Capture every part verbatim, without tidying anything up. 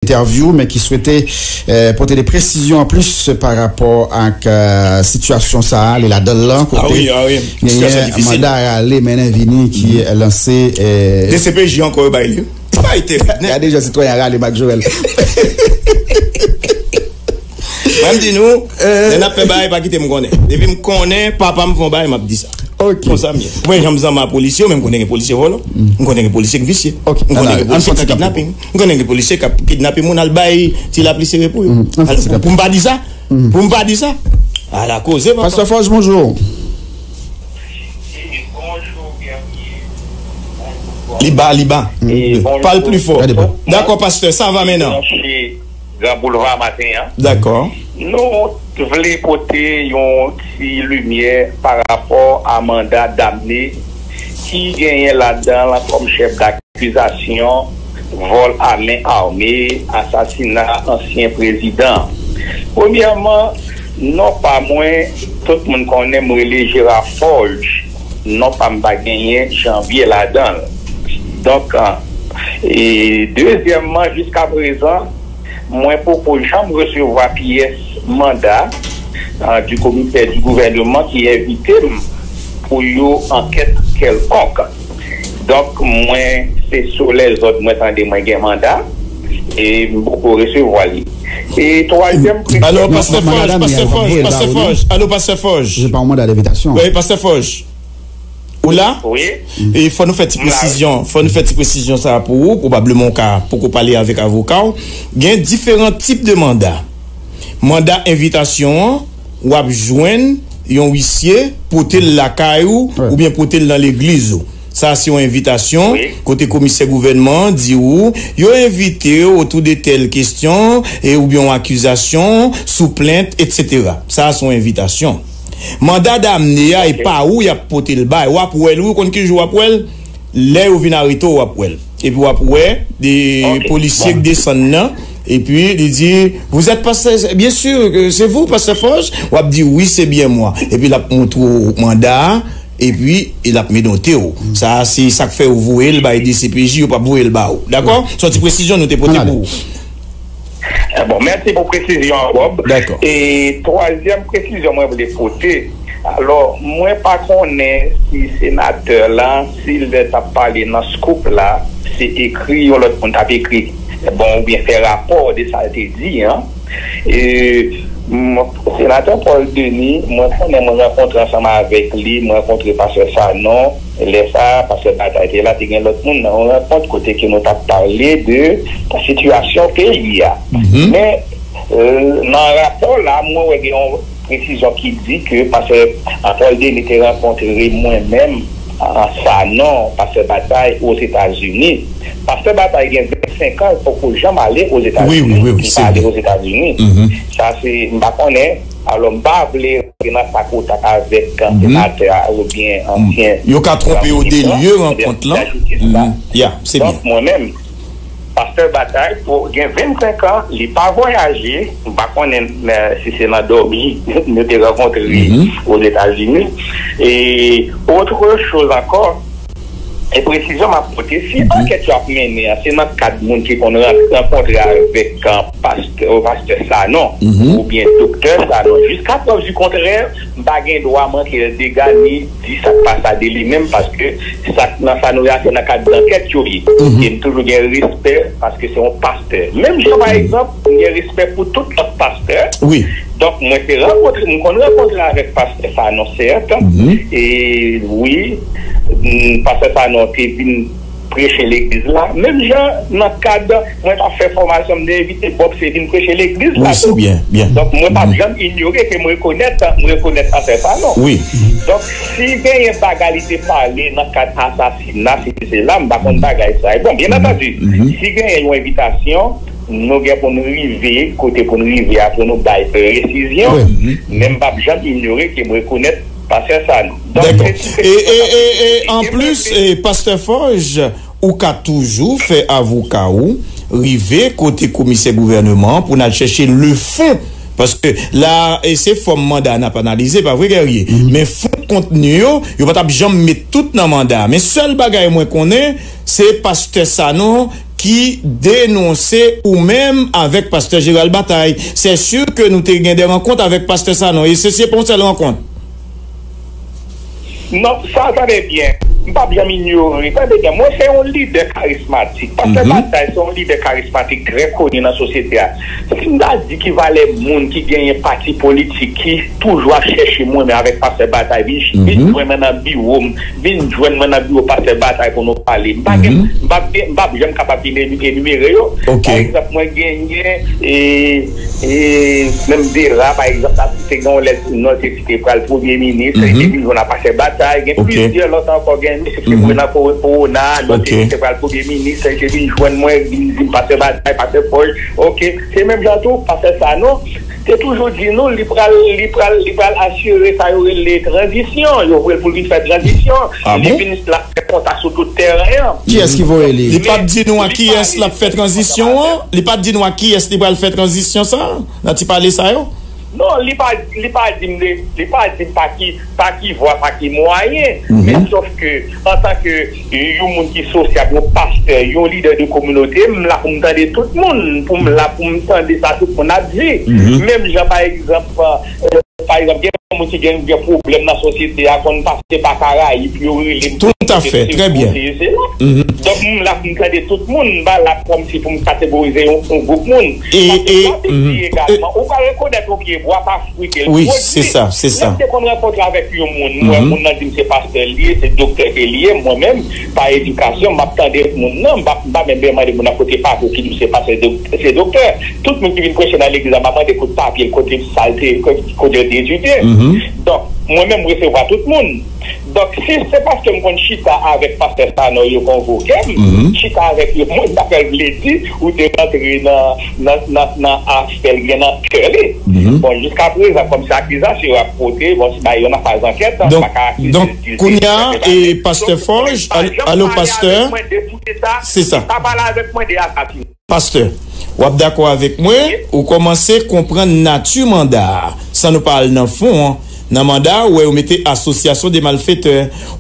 entèvyou, men ki swete eh, pote de presizyon an plis pa rapò ak eh, sitiyasyon sa a, li ladan l lan, kote genyen manda rale mennen vini ki lanse. Eh, D C P J ankò yo bay li. Bay tèt. Gade jan sitwayen a rale Marc Joël. Mwen m di nou, lè n ap fè bagay, pa kite m konnen. Depi m konnen, papa m fè yon bagay, m ap di sa. Konsa m ye. Mwen, jan m zanmi a polisye, men m konnen gen polisye vòlò. M konnen gen polisye k visye. M konnen gen polisye k ap kidnaping. M konnen gen polisye k ap kidnape moun al bay ti lapli sere pou yo. Pou m pa di sa? Pou m pa di sa? Ala koze, papa. Pastè Fòj, bonjou. Li ba, li ba. Pale pli fò. Dakò, pastè, sa va mennan. Gran Boulva maten an. Dakò. Nou vle pote yon ti limyè pa rapò a manda damne ki genyen ladan l kòm chèf dakizasyon vòl a men ame, asasina ansyen prezidan. Premyèman, non pa mwen, tout moun konnen m rele Jera Fòj. Non pa m pa genyen Janvye ladan l. Donk, e, dezyèmman, jiskaprezan, mwen poko janm resevwa pyès manda di komisè di gouvèneman ki envite m pou yon ankèt kèlkonk. Donk, mwen, se sou lèzòd mwen tande mwen gen manda, e m poko resevwa li. E twazyèm. Alo, pastè Fòj, pastè Fòj, pastè Fòj, alo, pastè Fòj. Se pa yon manda denvitasyon. Wi, pastè Fòj. Ou la? Wi. E fò nou fè ti presizyon, fò nou fè ti presizyon sa a pou ou, pwobableman ou ka poko pale avèk avoka w. Gen diferan tip de manda. Manda envitasyon an, w ap jwenn yon wisye, pote l lakay ou, oubyen pote l nan legliz ou. Sa a se yon envitasyon, kote komisè gouvènman an di ou, yo envite w otou de tèl kesyon, e, oubyen yon akizasyon, sou plent, etsetera. Sa a se yon envitasyon. Manda damne a, e pa ou y ap pote l bay. W ap wè l, wi, ou konn ki jou w ap wè l? Lè yo vin arete w, w ap wè l. Epi w ap wè de polisye k desann nan, epi li di, vous êtes pasteur, bien sûr, que c'est vous, pastè Fòj? W ap di, wi, se byen mwa. Epi l ap montre w manda a, epi l ap menote w. Sa a, se sa k fè yo voye l bay D C P J, yo p ap voye l ba ou. Dakò? Se yon ti presizyon nou te pote pou ou. Eh, bon, mèsi pou presizyon an, Bob. Dakò. E twazyèm presizyon mwen vle pote. Alò, mwen pa konnen si senatè la, si lè t ap pale nan Scoop la, se ekri yon lòt moun t ap ekri, bon, oubyen fè rapò de sa l te di an. E, m, senatè Paul Denis, mwen konnen mwen rankontre ansanm avèk li, mwen rankontre pastè Sanon, lè sa a, pastè Batay te la, te gen lòt moun nan yon rankont kote ke nou t ap pale de sitiyasyon peyi a. Men, e, nan rapò la, mwen wè gen yon presizyon ki di ke pastè Paul Denis te rankontre mwen menm, a, Sanon, pastè Batay, Ozetazini. Pastè Batay gen vennsenk an, l poko janm ale Ozetazini. Li pa ale Ozetazini. Sa se, m pa konnen. Alò, m pa vle rantre nan sa kontak avèk senatè a oubyen ansyen. Yo ka twonpe yo de lye rankont lan. Ya, se byen. Donk, mwen menm, pastè Batay, pou gen vennsenk an, li pa vwayaje, m pa konnen, men, si se nan dòmi nou te rankontre Ozetazini. E, otre choz ankò, e presizyon m ap pote, si ankèt yo ap mennen an, se nan kad moun ki konn ran-, rankontre avèk, an, pastè, pastè Sanon, oubyen doktè Sanon, jiska prèv di kontrè, m pa gen dwa manke l dega ni di sa k pa sa de li menm, paske sa k nan sa nou ye a, se nan kad dankèt yo ye. E m toujou gen respè, paske se yon pastè. Menm jan, pa egzanp, m gen respè pou tout lòt pastè. Donk, mwen te rankontre, m konn rankontre avèk pastè Sanon, sèt. E wi, m, pastè Sanon te vin preche legliz la. Menm jan nan kad mwen t ap fè fòmasyon, m te envite Bob Sevi vin preche legliz la tou. Donk, mwen p ap janm inyore ke m rekonèt, m rekonèt ansè Sanon. Donk, si genyen bagay li te pale nan kad asasina, si se la, m pa konn bagay sa. Bon, byen antandi, si genyen yon envitasyon, nou gen pou n rive kote pou n rive a pou nou bay presizyon, men m p ap janm inyore ke m rekonèt pastè Sanon. Donk, se ti presizyon sa m te pote. E, e, e, e, anplis, e, pastè Fòj, ou ka toujou fè avoka ou rive kote komisè gouvèneman an pou n al chèche le fon. Paske la, e se fòm manda a n ap analize, pa vre, Guerrier? Men fon kontni yo, yo pa t ap janm met tout nan manda a. Men sèl bagay mwen konnen, se pastè Sanon ki denonse ou menm avèk pastè Gérald Bataille. C'est sûr que nou te gen de rankont avèk pastè Sanon, e se, se pa yon sèl rankont. Non, sa, tande byen. M p ap janm inyore. Tande byen, mwen se yon lidè karismatik. Pastè Bataille se yon lidè karismatik trè koni nan sosyete a. Si m ta di ki valè moun ki genyen pati politik ki toujou ap chèche mwen menm avèk pastè Bataille, vin, vin jwenn mwen nan biwo m, vin jwenn mwen nan biwo pastè Bataille pou nou pale. M pa gen, m p ap gen, m p ap janm kapab eni-, enimere yo. Pa egzanp, mwen genyen, e, e, menm Vera, pa egzanp, la, te gen yon lèt non, te site pral premye minis, li te vin jwenn ak pastè Bataille, gen plizyè lòt ankò, gen misye ki te mouri nan ko-, kowona, lòt te site pral premye minis, li te vin jwenn mwen, vin di m pastè Bataille, pastè Fòj, oke, se menm jan tou, pastè Sanon, te toujou di nou, li pral, li pral, li pral asire sa yo rele tranzisyon, yo voye l pou l vin fè tranzisyon, li vin, l ap fè kontak sou tout tèren an. Kiyès ki voye li? Li pa t di nou ak kiyès l ap fè tranzisyon an? Li pa t di nou ak kiyès li pral fè tranzisyon sa a? Nan ti pale sa yo? Non, li pa, li pa di m de, li pa di m pa ki, pa ki vwa, pa ki mwayen. Men sòf ke, antanke yon moun ki sosyab, yon pastè, yon lidè de kominote, m la pou m tande tout moun, pou m la pou m tande sa tout moun ap di. Menm jan, pa egzanp, pa egzanp, gen moun ki gen, gen pwoblèm nan sosyete a, konn pase pa Karayib, yo rele m pou yo di se, se la. Donk, m la pou m tande tout moun, m pa la kòmsi pou m kategorize yon, yon gwoup moun. Paske sa te di egalman, ou ka rekonèt yon pye bwa pa fwi ke l pwodui. Lè m te konn rankontre avèk yon moun, m wè moun nan di m se pastè l ye, se doktè ke l ye, mwen menm, pa edikasyon, m ap tande moun nan, m pa, m pa menm mande moun nan kote papye ki di m se pastè, se doktè. Tout moun ki vin preche nan legliz la, m ap mande kote papye l, kote sa l te, kote, kote l te etidye. Donk, mwen menm, m resevwa tout moun. Donk, si se paske m konn chita avèk pastè Sanon, yo konvoke m, chita avèk yo, mwen, sa fè vle di, ou te rantre nan, nan, nan, nan afè l gen nan kè li. Bon, jiska prezan, kòm se akizasyon y ap pote, bon, se ba yo nan faz ankèt, m pa ka akize l di se, se bagay. Donk, kounye a, e, pastè Fòj, alo, pastè, se sa. Pa pale avèk mwen de asasinay. Pastè, w ap dakò avèk mwen, ou kòmanse konprann nati manda a. San nou pa al nan fon an, nan manda a, ou wè yo mete asosyasyon de malfetè.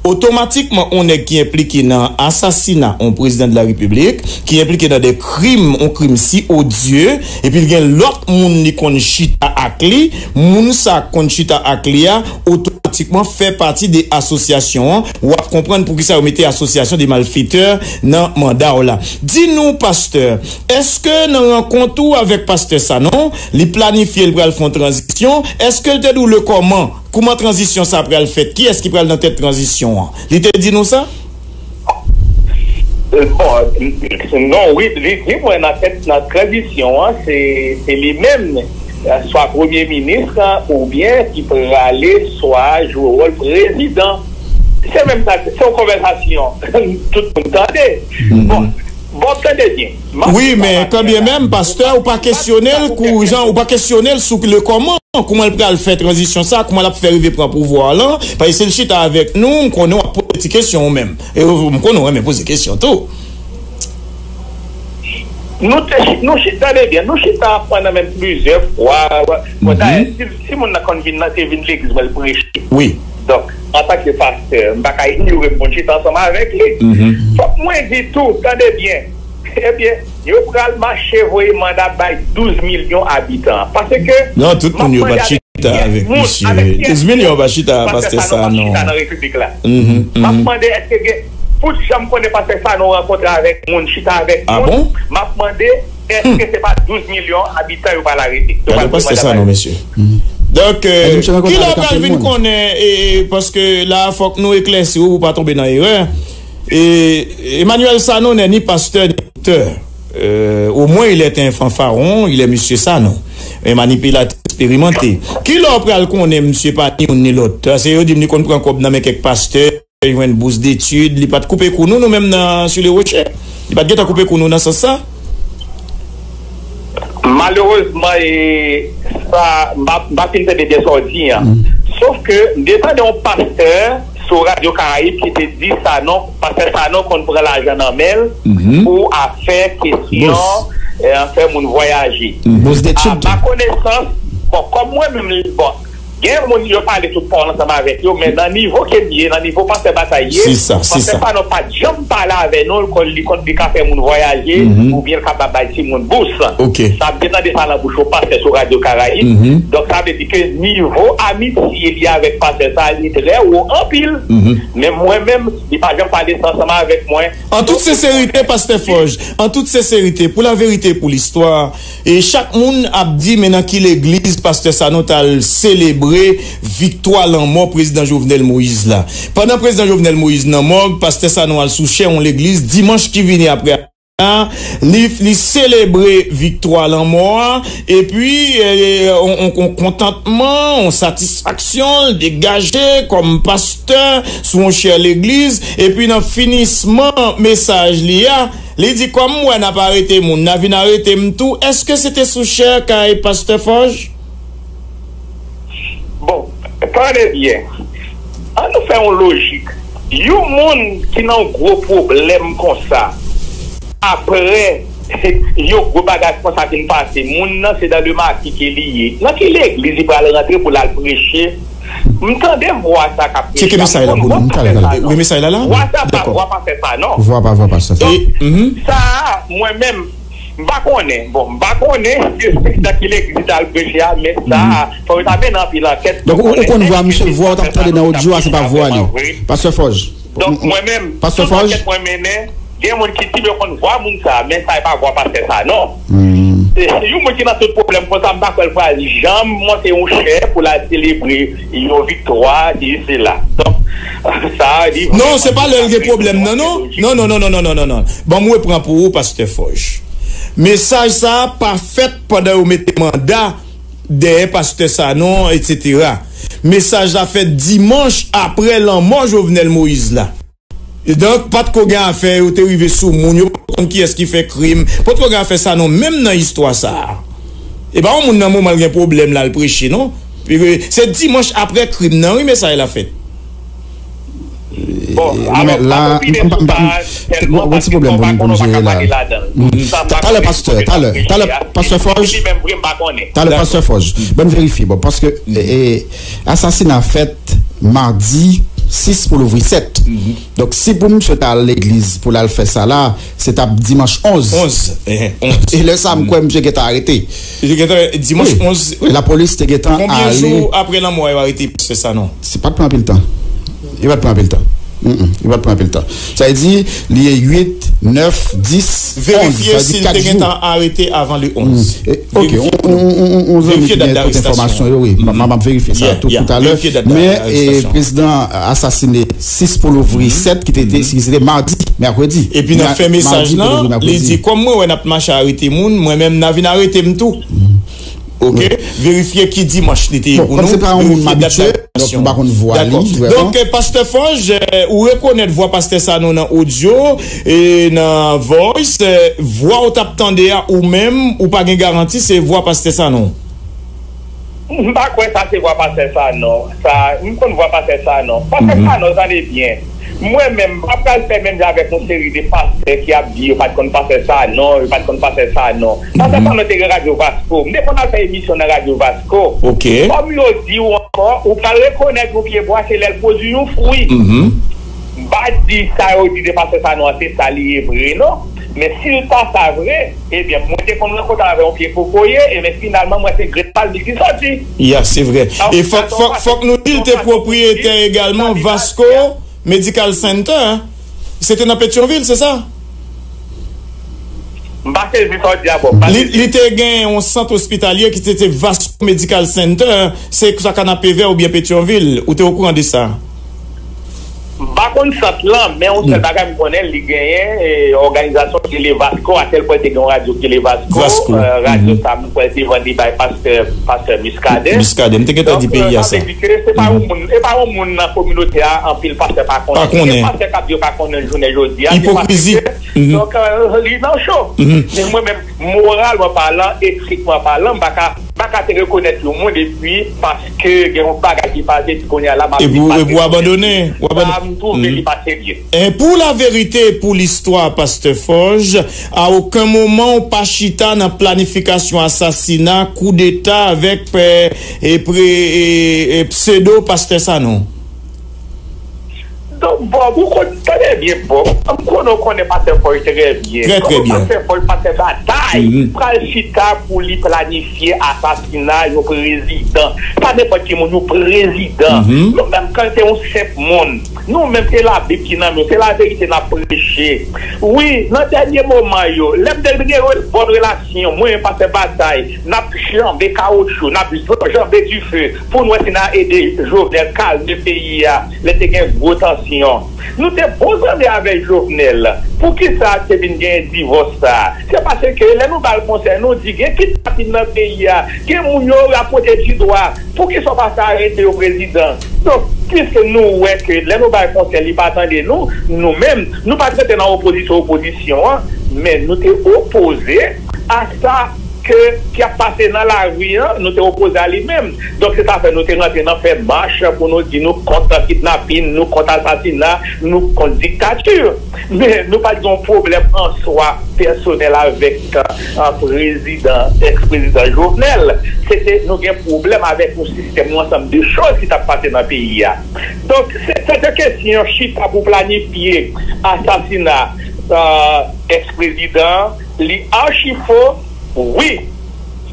Otomatikman, on nèg ki enplike nan asasina on prezidan de la repiblik, ki enplike nan de krim, on krim si odye, epi l gen lòt moun li konn chita ak li, moun sa konn chita ak li a, otomatikman fè pati de asosyasyon an. W ap konprann poukisa yo mete asosyasyon de malfetè nan manda w la. Di nou, pastè, èske nan rankont ou avèk pastè Sanon, li planifye l pral fè yon tranzisyon? Èske l te di w le kòman? Kòman tranzisyon sa pral fèt? Kiyès ki pral nan tèt tranzisyon an? Li te di nou sa? Bon, non, wi, li di mwen nan tèt, nan tranzisyon an, se, se li menm, swa premye minis, oubyen ki prale swa jwe wòl prezidan. Se menm sa, se yon konvèsasyon tout moun tande. Bon, bon, tande byen. Wi, men kanbyen menm, pastè, ou pa kesyone l kou jan, ou pa kesyone l sou le kòman, kòman l pral fè tranzisyon sa, kòman l ap fè rive pran pouvwa lan, paske si l chita avèk nou, m konnen w ap poze ti kesyon ou menm. E ou, m konnen w renmen poze kesyon tou. Nou te chi-, nou chita, tande byen, nou chita pandan menm plizyè fwa. Bon, dayè, si, si moun nan konn vin nan, te vin legliz mwen, l preche. Wi. Donk, antanke pastè, m pa ka inyore m konn chita ansanm avèk li. Fòk mwen di tou, tande byen, ebyen, yo pral mache voye manda bay douz milyon abitan. Paske non, tout moun yo pa t chita avèk misye. Douz milyon pa chita ak pastè Sanon. Chita nan repiblik la. M ap mande, èske gen, pou jan m konnen pastè Sanon rankontre avèk moun, chita avèk moun, m ap mande, èske se pa douz milyon abitan yo pral arete? Gade pastè Sanon, mesye. Donk, kilè w pral vin konnen, e, paske la, fòk nou eklèsi w pou w pa tonbe nan erè. E, Emmanuel Sanon n'est ni pasteur ni docteur. Euh, au moins, il est un fanfaron, il est monsieur Sanon. Un manipulateur expérimenté. Kilè w pral konnen misye pa ni youn ni lòt? Paske yo di m li konn pran kòb nan men kèk pastè, li jwenn bous detid, li pa t koupe kou nou, nou menm nan Sur le Rocher. Li pa t gentan koupe kou nou nan sans sa? Malerezman, e sa, m pa, m pa fin tande byen sa w di an. Sof ke m te tande yon pastè sou Radyo Karayib ki te di Sanon, pastè Sanon konn pran lajan nan men l pou afè kesyon, e, fè moun vwayaje. Bous detid tou. A ma konesans, bon, kòm mwen menm, bon, Gen moun yo pale tout pawòl ansanm avèk yo, men nan nivo ke m ye, nan nivo pastè Batay ye, pastè Sanon pa t janm pale avè nou, li konn, li konn, li ka fè moun vwayaje, oubyen l ka ba bay timoun bous. Sa ap gen tande sa nan bouch yon pastè sou Radyo Karayib. Donk, sa vle di ke nivo amitye li avèk pastè sa, li trè wo anpil. Men mwen menm, li pa janm pale sa ansanm avèk mwen. An tout senserite, pastè Fòj, an tout senserite, pou laverite, pou listwa, e chak moun ap di, men nan ki legliz pastè Sanon t al selebre viktwa lanmò prezidan Jovenel Moïse la. Pandan prezidan Jovenel Moïse nan mòg, pastè Sanon al sou chè yon legliz dimanch ki vini apre a, li, li selebre viktwa lanmò a, epi, e, on, on, on kontantman, on satisfaksyon, l degaje kòm pastè sou yon chè legliz, epi nan finisman mesaj li a, li di, kòm m wè n ap arete moun, n a vin arete m tou. Èske se te sou chè kay pastè Fòj? Bon, tande byen. An nou fè yon lojik. Yon moun ki nan yon gwo pwoblèm konsa, apre yon gwo bagay konsa fin pase, moun nan se dan le maki ke li ye. Nan ki legliz li pral rantre pou l al preche? M tande vwa sa k ap preche. Tcheke mesaj la pou nou. M tande, m tande. Wi, mesaj la la? Vwa sa pa, vwa pa fè sa, non. Vwa pa, vwa pa sa. Donk, sa a, mwen menm, m pa konnen. Bon, m pa konnen nan ki legliz li t al preche a, men sa a, fò yo ta mennen anpil ankèt pou konnen. Donk, ou, ou konn vwa misye, vwa w t ap tande nan odyo a, se pa vwa li. Pastè Fòj. Donk, mwen menm, tout ankèt mwen mennen, gen moun ki di m yo konn vwa moun sa a, men sa e pa vwa pastè sa a, non. E, yon moun ki nan tout pwoblèm konsa, m pa kwè l pral janm monte yon chè pou l al selebre yon viktwa, sesi, sela. Donk, sa a, li vrèman... Non, se pa lè l gen pwoblèm, non, non. Non, non, non, non, non, non, non, non. Ban m repran pou ou, pastè Fòj. Mesaj sa a pa fèt pandan yo mete manda dèyè pastè Sanon, etsetera. Mesaj la fèt dimanch apre lanmò Jovenel Moïse la. E donk, pa t ko gen afè yo te rive sou moun, yo pa t konn kiyès ki fè krim, pa t ko gen afè Sanon, menm nan istwa sa a. E pa yon moun nan moman l gen pwoblèm la, l preche, non. Pi, se dimanch apre krim nan, wi, mesaj la fèt. Bon, alò, m pa konfime sou sa tèlman paske m pa konnen, m pa ka pale ladan l. Talè, pastè, talè, talè, pastè Fòj. Li menm vre, m pa konnen. Talè, pastè Fòj. Ban m verifye, bon, paske, e, e, asasina fèt madi sis pou louvri sèt. Donk, si pou misye ta al legliz pou l al fè sa la, se t ap dimanch onz. Onz, eh, onz. E lè sa a, m kwè misye gentan arete. Misye gentan, dimanch onz. Wi, lapolis te gentan ale. Konbyen jou apre lanmò yo arete pastè Sanon? Se pa t pran anpil tan. Li pa t pran anpil tan. Mm, mm, li pa t pran anpil tan. Sa vle di, li ye uit, nèf, dis, onz. Verifye si l te gentan arete avan le onz. Mm. E, ok, on, on, on, on, on zanmi ki gen tout enfòmasyon yo, wi. M, m, m ap verifye sa tou talè. Men, e, prezidan asasine sis pou louvri sèt, ki te, te, ki se te madi, mèkredi. Epi nan fen mesaj lan, li di, kòm mwen wè n ap mache arete moun, mwen menm n a vin arete m tou. Ok? Verifye ki dimanch li te ye pou nou. Bon, kòm se pa yon moun m abitye, donk m pa konn vwa li vrèman. Dakò. Donk, eh, pastè Fòj, eh, ou rekonèt vwa pastè Sanon nan odyo, e nan voice, eh, vwa ou t ap tande a ou menm, ou pa gen garanti se vwa pastè Sanon? M pa kwè sa se vwa pastè Sanon. Sa, m konn vwa pastè Sanon. Pastè Sanon, tande byen. Mwen menm, m pa pral fè menm jan avèk yon seri de pastè ki ap di yo pa t konn pastè Sanon, yo pa t konn pastè Sanon. Pastè Sanon te gen Radyo Vasko. M te konn al fè emisyon nan Radyo Vasko. Ok. Kòm yo di w ankò, ou pral rekonèt yon pyebwa, se lè l pwodui yon fwi. M pa di sa yo di de pastè Sanon an, se sa li ye vre, non. Men si l ta sa vre, ebyen, mwen te konn rankontre avè yon pye kokoye, e men finalman, mwen se grenn palmis ki soti. Ya, se vre. E fòk, fòk, fòk nou di l te pwopriyetè egalman Vasco Medical Center, hein. Se te nan Petyonvil, se sa? M pa sezi sa w di a, bon, m pa sezi. Li te gen yon sant ospitalye ki te, te Vasco Medical Center, se sa Kanapevè oubyen Petyonvil, ou te okouran de sa? M pa konn sant lan, men yon sèl bagay m konnen, li genyen, e, òganizasyon ki rele Vasco, a tèl pwen te gen yon radyo ki rele Vasco, e, radyo sa a, m kwè l te vann li bay pastè, pastè Muscadin. Muscadin, m te gentan di peyi a sa. Donk, e, sa vle di ke se pa yon moun, e pa yon moun nan kominote a, anpil pastè pa konnen. Pa konnen. Gen pastè k ap di yo pa konnen l jounen jodi a, se paske, donk, e, li nan cho. Men mwen menm, moralman palan, etikman palan, m pa ka, m pa ka te rekonèt yon moun epi paske gen yon bagay ki pase, epi kounye a la, m ap vin pase. Epi w abandone, w abandone. Sa, m twouve li pa serye. E pou laverite, pou listwa, Pastè Forge, a okenn moman w pa chita nan planifikasyon asasina, koudeta avèk, e, e, pre-, e, e, pseudo Pastè Sanon. Donk, Bob, ou konn, tande byen, Bob. M konnen w konnen Pastè Forge trè byen. Trè, trè byen. Kòman Pastè Forge, Pastè Batay, pral chita pou li planifye asasina yon prezidan? Pa nenpòt ki moun, yon prezidan. Nou menm, kan se yon senp moun, nou menm, se Labib ki nan men, se laverite n ap preche. Wi, nan dènye moman yo, lè m te gen re-, bòn relasyon, mwen, Pastè Batay, n ap janbe kawoutchou, n ap janbe dife pou n wè si n a ede Jovenel kalme peyi a, lè te gen gwo tansyon. Nou te bon zanmi avèk Jovenel. Poukisa te vin gen divòs sa a? Se paske lè nou ba l konsèy, nou di gen kidnapin nan peyi a, gen moun yo rapwote di dwa. Poukisa w pa sa arete yo, prezidan? Donk, piske nou wè ke lè nou ba l konsèy, li pa tande nou, nou menm, nou pa t rete nan opozisyon, opozisyon an, men nou te opoze a sa ke, ki ap pase nan lari an, nou te opoze a li menm. Donk, se sa fè nou te rantre nan fè mach pou nou di nou kont kidnapin, nou kont asasina, nou kont diktati. Men nou pa t gen yon pwoblèm an swa pèsonèl avèk, a, prezidan, èks-prezidan Jovenel. Se te nou gen pwoblèm avèk yon sistèm, yon ansanm de choz ki t ap pase nan peyi a. Donk, se, se te kesyon chita pou planifye asasina, a, èks-prezidan, li achi fo, wi.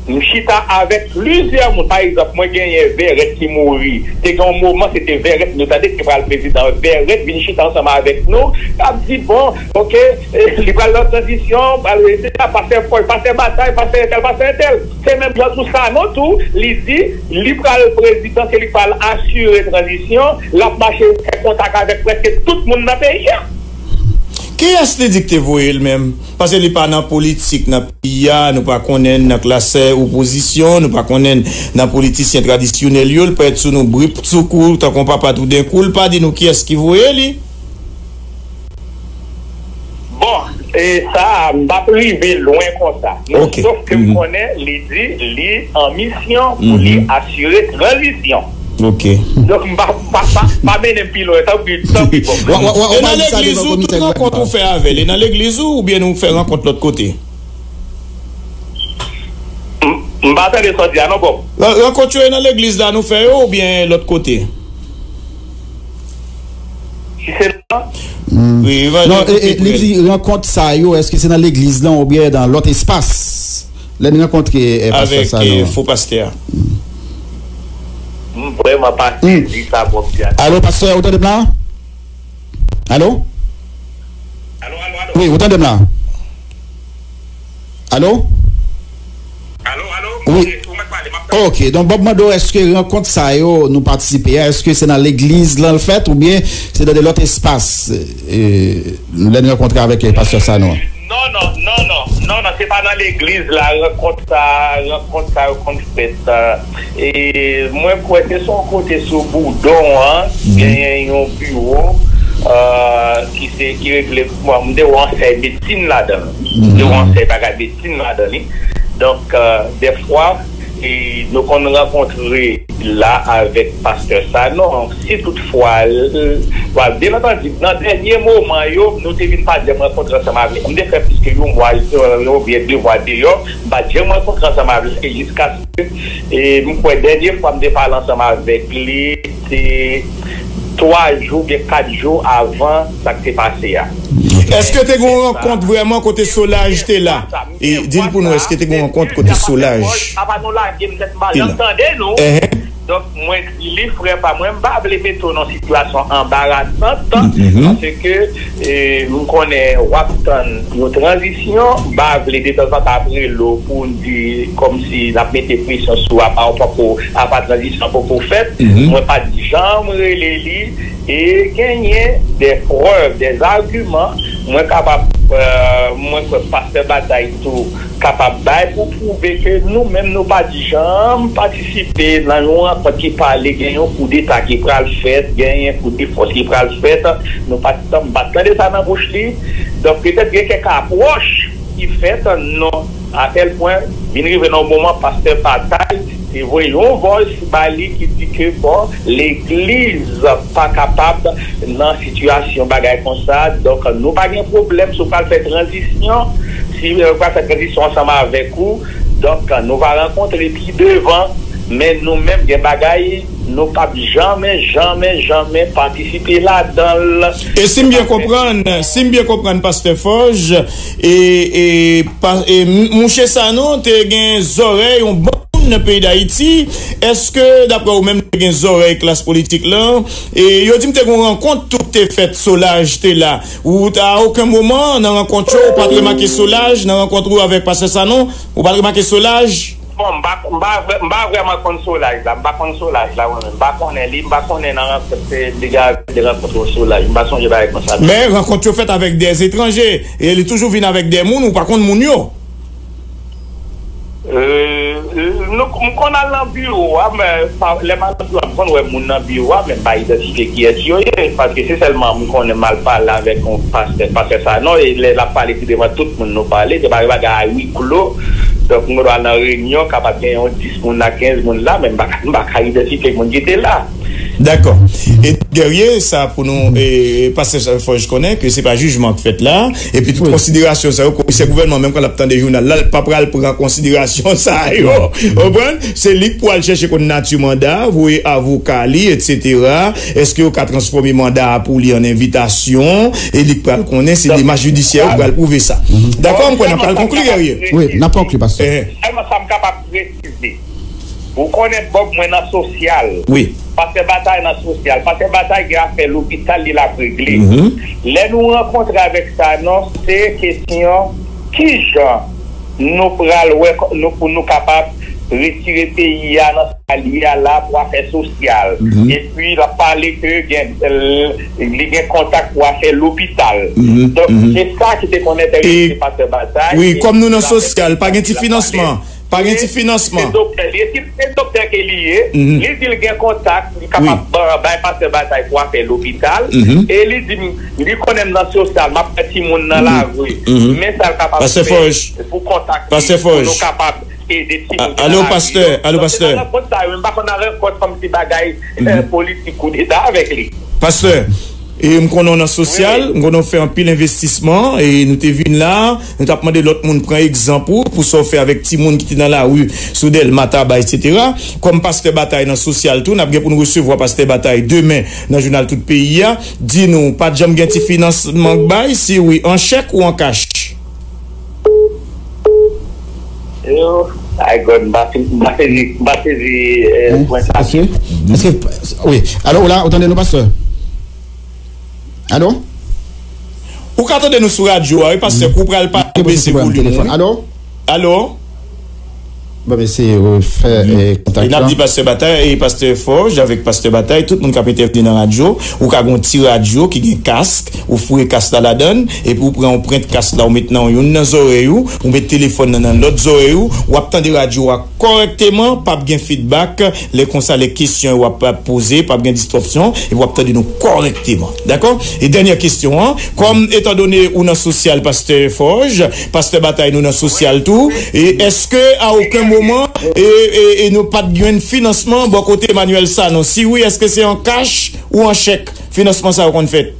M chita avèk plizyè moun. Pa egzanp, mwen genyen Vèrèt ki mouri. Te gen yon moman, se te Vèrèt, nou tande ki pral prezidan. Vèrèt vin chita ansanm avèk nou. L ap di, bon, oke, li pral nan tranzisyon, pral rete la, pastè Fòj, pastè Batay, pastè entèl, pastè entèl. Se menm jan tou Sanon tou, li di, li pral prezidan, se li k pral asire tranzisyon, l ap mache fè kontak avèk prèske tout moun nan peyi a. Kiyès li di ki te voye l menm? Paske li pa nan politik nan peyi a, nou pa konnen l nan klas, eh, opozisyon, nou pa konnen l nan politisyen tradisyonèl yo, l parèt sou nou brip sou kou, tankou yon papa toudenkou, l pa di nou kiyès ki voye li. Bon, e sa a, m p ap rive lwen konsa. Men, ok, sof ke m konnen, li di, li an misyon pou li asire tranzisyon. Ok. Donk, m pa, pa, pa, pa mennen m pi lwen, tanpri, tanpri, bon. Wa, wa, wa, e nan legliz ou, tout rankont ou fè avè l, e nan legliz ou, oubyen nou fè rankont lòt kote? M, m pa tande sa w di a non, Bob. Ran-, rankont yo e nan legliz la nou fè yo, oubyen lòt kote? Si se nan... Hmm. Wi, non, e, e, li di rankont sa yo, èske se nan legliz lan oubyen nan lòt espas? Lè n rankontre, eh, pastè Sanon, avèk, eh, fo pastè a. M vrèman pa sezi sa, Bob, di a. Alo, pastè, ou tande m la? Alo? Alo, alo, alo. Wi, ou tande m la? Alo? Alo, alo. Wi. Ok, ou mèt pale, m ap tande. Ok, donk, Bob mande w, èske rankont sa yo nou patisipe a, èske se nan legliz lan l fèt oubyen se nan de lòt espas, eh, lè n rankontre avèk, eh, pastè Sanon an? Non, non, non, non, non, non, se pa nan legliz la, rankont sa, rankont sa yo konn fèt, eh, E mwen kwè se sou yon kote sou Boudon an, genyen yon biwo, eh, ki se, ki regle, bon, m te wè yon sèy medsin ladan l. M te wè yon sèy bagay medsin ladan li. Donk, eh, dèfwa, e nou konn rankontre la avèk pastè Sanon. Si toutfwa, l, l, byen antandi, nan dènye moman yo, nou te vin pa janm rankontre ansanm avè l. M te fè plis ke yon mwa, eh, oubyen de mwa deyò, m pa t janm rankontre ansanm avè l. E jiskaske E m kwè dènye fwa m te pale ansanm avèk li, se twa jou oubyen kat jou avan sa k te pase a. Èske te gen yon rankont vrèman kote Solaj te la? E di l pou nou, èske te gen yon rankont kote Solaj te la? Apa nou lage m tèt m pale, n ap tande nou. Donk, mwen di li, frè pa mwen, m pa vle mete w nan sitiyasyon anbarasan, paske, e, m konnen w ap tann yon tranzisyon, m pa vle detanzantan ap rele w pou n di kòmsi n ap mete presyon sou w, apa w poko, apa tranzisyon poko fèt. Mwen pa t janm rele li, e genyen de prèv, de agiman, mwen kapab, eh, mwen kwè pastè Batay tou, kapab bay pou pwouve ke nou menm nou pa t janm patisipe nan yon rankont ki pale gen yon koudeta ki pral fèt, gen yon koudefòs ki pral fèt. Nou pa t, m pa t tande sa nan bouch li. Donk, petèt gen kèk apwòch ki fèt, non, Atèl pwen, vin rive nan yon moman, pastè Batay te voye yon voice ba li ki di ke, bon, legliz pa kapab nan sitiyasyon bagay konsa. Donk, nou pa gen pwoblèm si w pral fè tranzisyon, si w pral fè tranzisyon ansanm avèk ou. Donk, nou va rankontre pi devan, men nou menm gen bagay nou p ap janmen, janmen, janmen patisipe ladan l. E si m byen konprann, si m byen konprann, pastè Forge, e, e, pa, e, m- mouche Sanon te gen zòrèy yon bon moun nan peyi Dayiti. Èske, daprè ou menm, te gen zòrèy klas politik lan? E yo di m te gen yon rankont tou te fèt, Solaj te la. Ou ta, a okenn moman nan rankont yo, ou pa t remake Solaj nan rankont ou avèk pastè Sanon? Ou pa t remake Solaj? Bon, m pa, m pa, vrè- m pa vrèman konn Solaj la. M pa konn Solaj la, mwen menm. M pa konnen li, m pa konnen nan rankont, se deja de rankont Solaj. M pa sonje bagay konsa. Men rankont yo fèt avèk de etranje. E li toujou vin avèk de moun, ou pa konn moun yo. Euh, nou, m konn al nan biwo a, men pa- lè m al nan biwo a, m konn wè moun nan biwo a, men m pa idantifye kiyès yo ye, paske se sèlman m konnen m al pale avèk yon pastè, pastè Sanon, e lè l ap pale, se devan tout moun nou pale, se pa yon bagay a huis clos. Donk, m konn al nan reyinyon, kapab gen yon dis moun la, kenz moun la, men m pa, m pa ka idantifye moun ki te la. Dakò. E Guerrier, sa pou nou, e, pastè Forge konnen ke se pa jijman k fèt la, epi tout konsiderasyon sa yo, komisè gouvènman, menm kan l ap tande jounal la, l pa pral pran konsiderasyon sa yo. Ou konprann? Se li k pou al chèche konn nati manda, voye avoka li, etsetera. Èske yo ka transfòme manda a pou li an envitasyon? E li k pral konnen, se demach jidisyè yo k pral pwouve sa. Dakò, m kwè n ap pral konkli, Guerrier. Wi, n ap konkli, pastè. Sèlman sa m kapab presize. Ou konnen Bob mwen nan sosyal. Wi. Pastè Batay nan sosyal. Pastè Batay gen afè lopital li l ap regle. Lè nou rankontre avèk Sanon, se kesyon kijan nou pral wè kò- nou pou nou kapab retire peyi a nan sa li a la pou afè sosyal. Epi l ap pale ke gen, li gen kontak pou afè lopital. Donk, se sa ki te konn enterese pastè Batay. Wi, kòm nou nan sosyal, pa gen ti finansman. Pa gen ti finansman. Se doktè li ye. Si se doktè ke li ye, li di l gen kontak, li kapab ba- bay pastè Batay pou afè lopital. E li di m, li konnen m nan sosyal, m ap fè timoun nan lari. Men sa l kapab fè pou kontakte, pou nou kapab ede timoun ki nan lari yo. Donk, se nan rankont sa yo, men m pa konn nan rankont kòmsi bagay, eh, politik koudeta avèk li. Pastè, e m konnen w nan sosyal, m konnen w fè anpil envestisman, e nou te vin la, nou t ap mande lòt moun pran egzanp ou, pou sa w fè avèk timoun ki te nan lari, sou Dèlma, Taba, etsetera. Kòm pastè Batay nan sosyal tou, n ap gen pou n resevwa pastè Batay demen nan jounal Tout Peyi a. Di nou, pa t janm gen ti finansman k bay? Si wi, an chèk ou an kach? Yo, ay God, m pa se- m pa sezi, m pa sezi, eh, pwen sa. Èske, èske, wi. Alo, ou la, ou tande nou, pastè? Alo? Ou ka tande nou sou radyo a, wi, pastè, kou pral pa bese volim ou, wi. Alo? Alo? Bon, m eseye refè, eh, kontak la. E n ap di pastè Batay e pastè Forge avèk pastè Batay, tout moun k ap entèvni nan radyo, ou ka gen yon ti radyo ki gen kask, ou foure kask la ladan l, epi ou pran anprent kask la, ou met nan youn nan zòrèy ou, ou met telefòn nan nan lòt zòrèy ou, w ap tande radyo a kòrèkteman, p ap gen fidbak, lè konsa, lè kesyon yo ap, ap poze, p ap gen distòpsyon, epi w ap tande nou kòrèkteman. Dakò? E dènyè kesyon an, kòm, etandone ou nan sosyal, pastè Forge, pastè Batay, nou nan sosyal tou, e èske a okenn moman, e, e, e nou pa t jwenn finansman bò kote Emmanuel Sanon? Si wi, èske se an kach ou an chèk finansman sa yo konn fèt?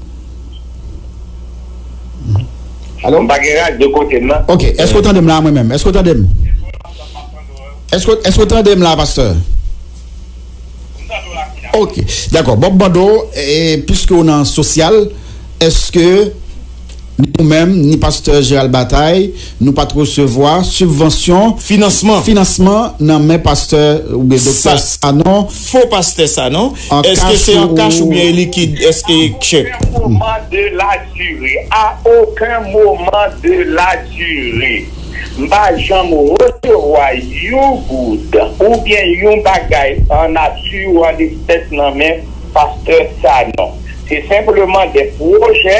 Alo? M pa gen radyo kote m nan. Ok, èske w tande m la, mwen menm? Èske w tande m? Èske, èske w tande m la, pastè? Ok, dakò. Bon, m mande w, e, piske w nan sosyal, èske ni ou menm, ni pastè Gérald Batay, nou pa t resevwa sibvansyon, finansman, finansman nan men pastè oubyen doktè Sanon? Fo pastè Sanon. Èske se an kach oubyen likid? Èske chèk? À aucun moment de la durée, à aucun moment de la durée, m pa janm resevwa yon goud oubyen yon bagay an nati ou an espès nan men pastè Sanon. Se senpleman de pwojè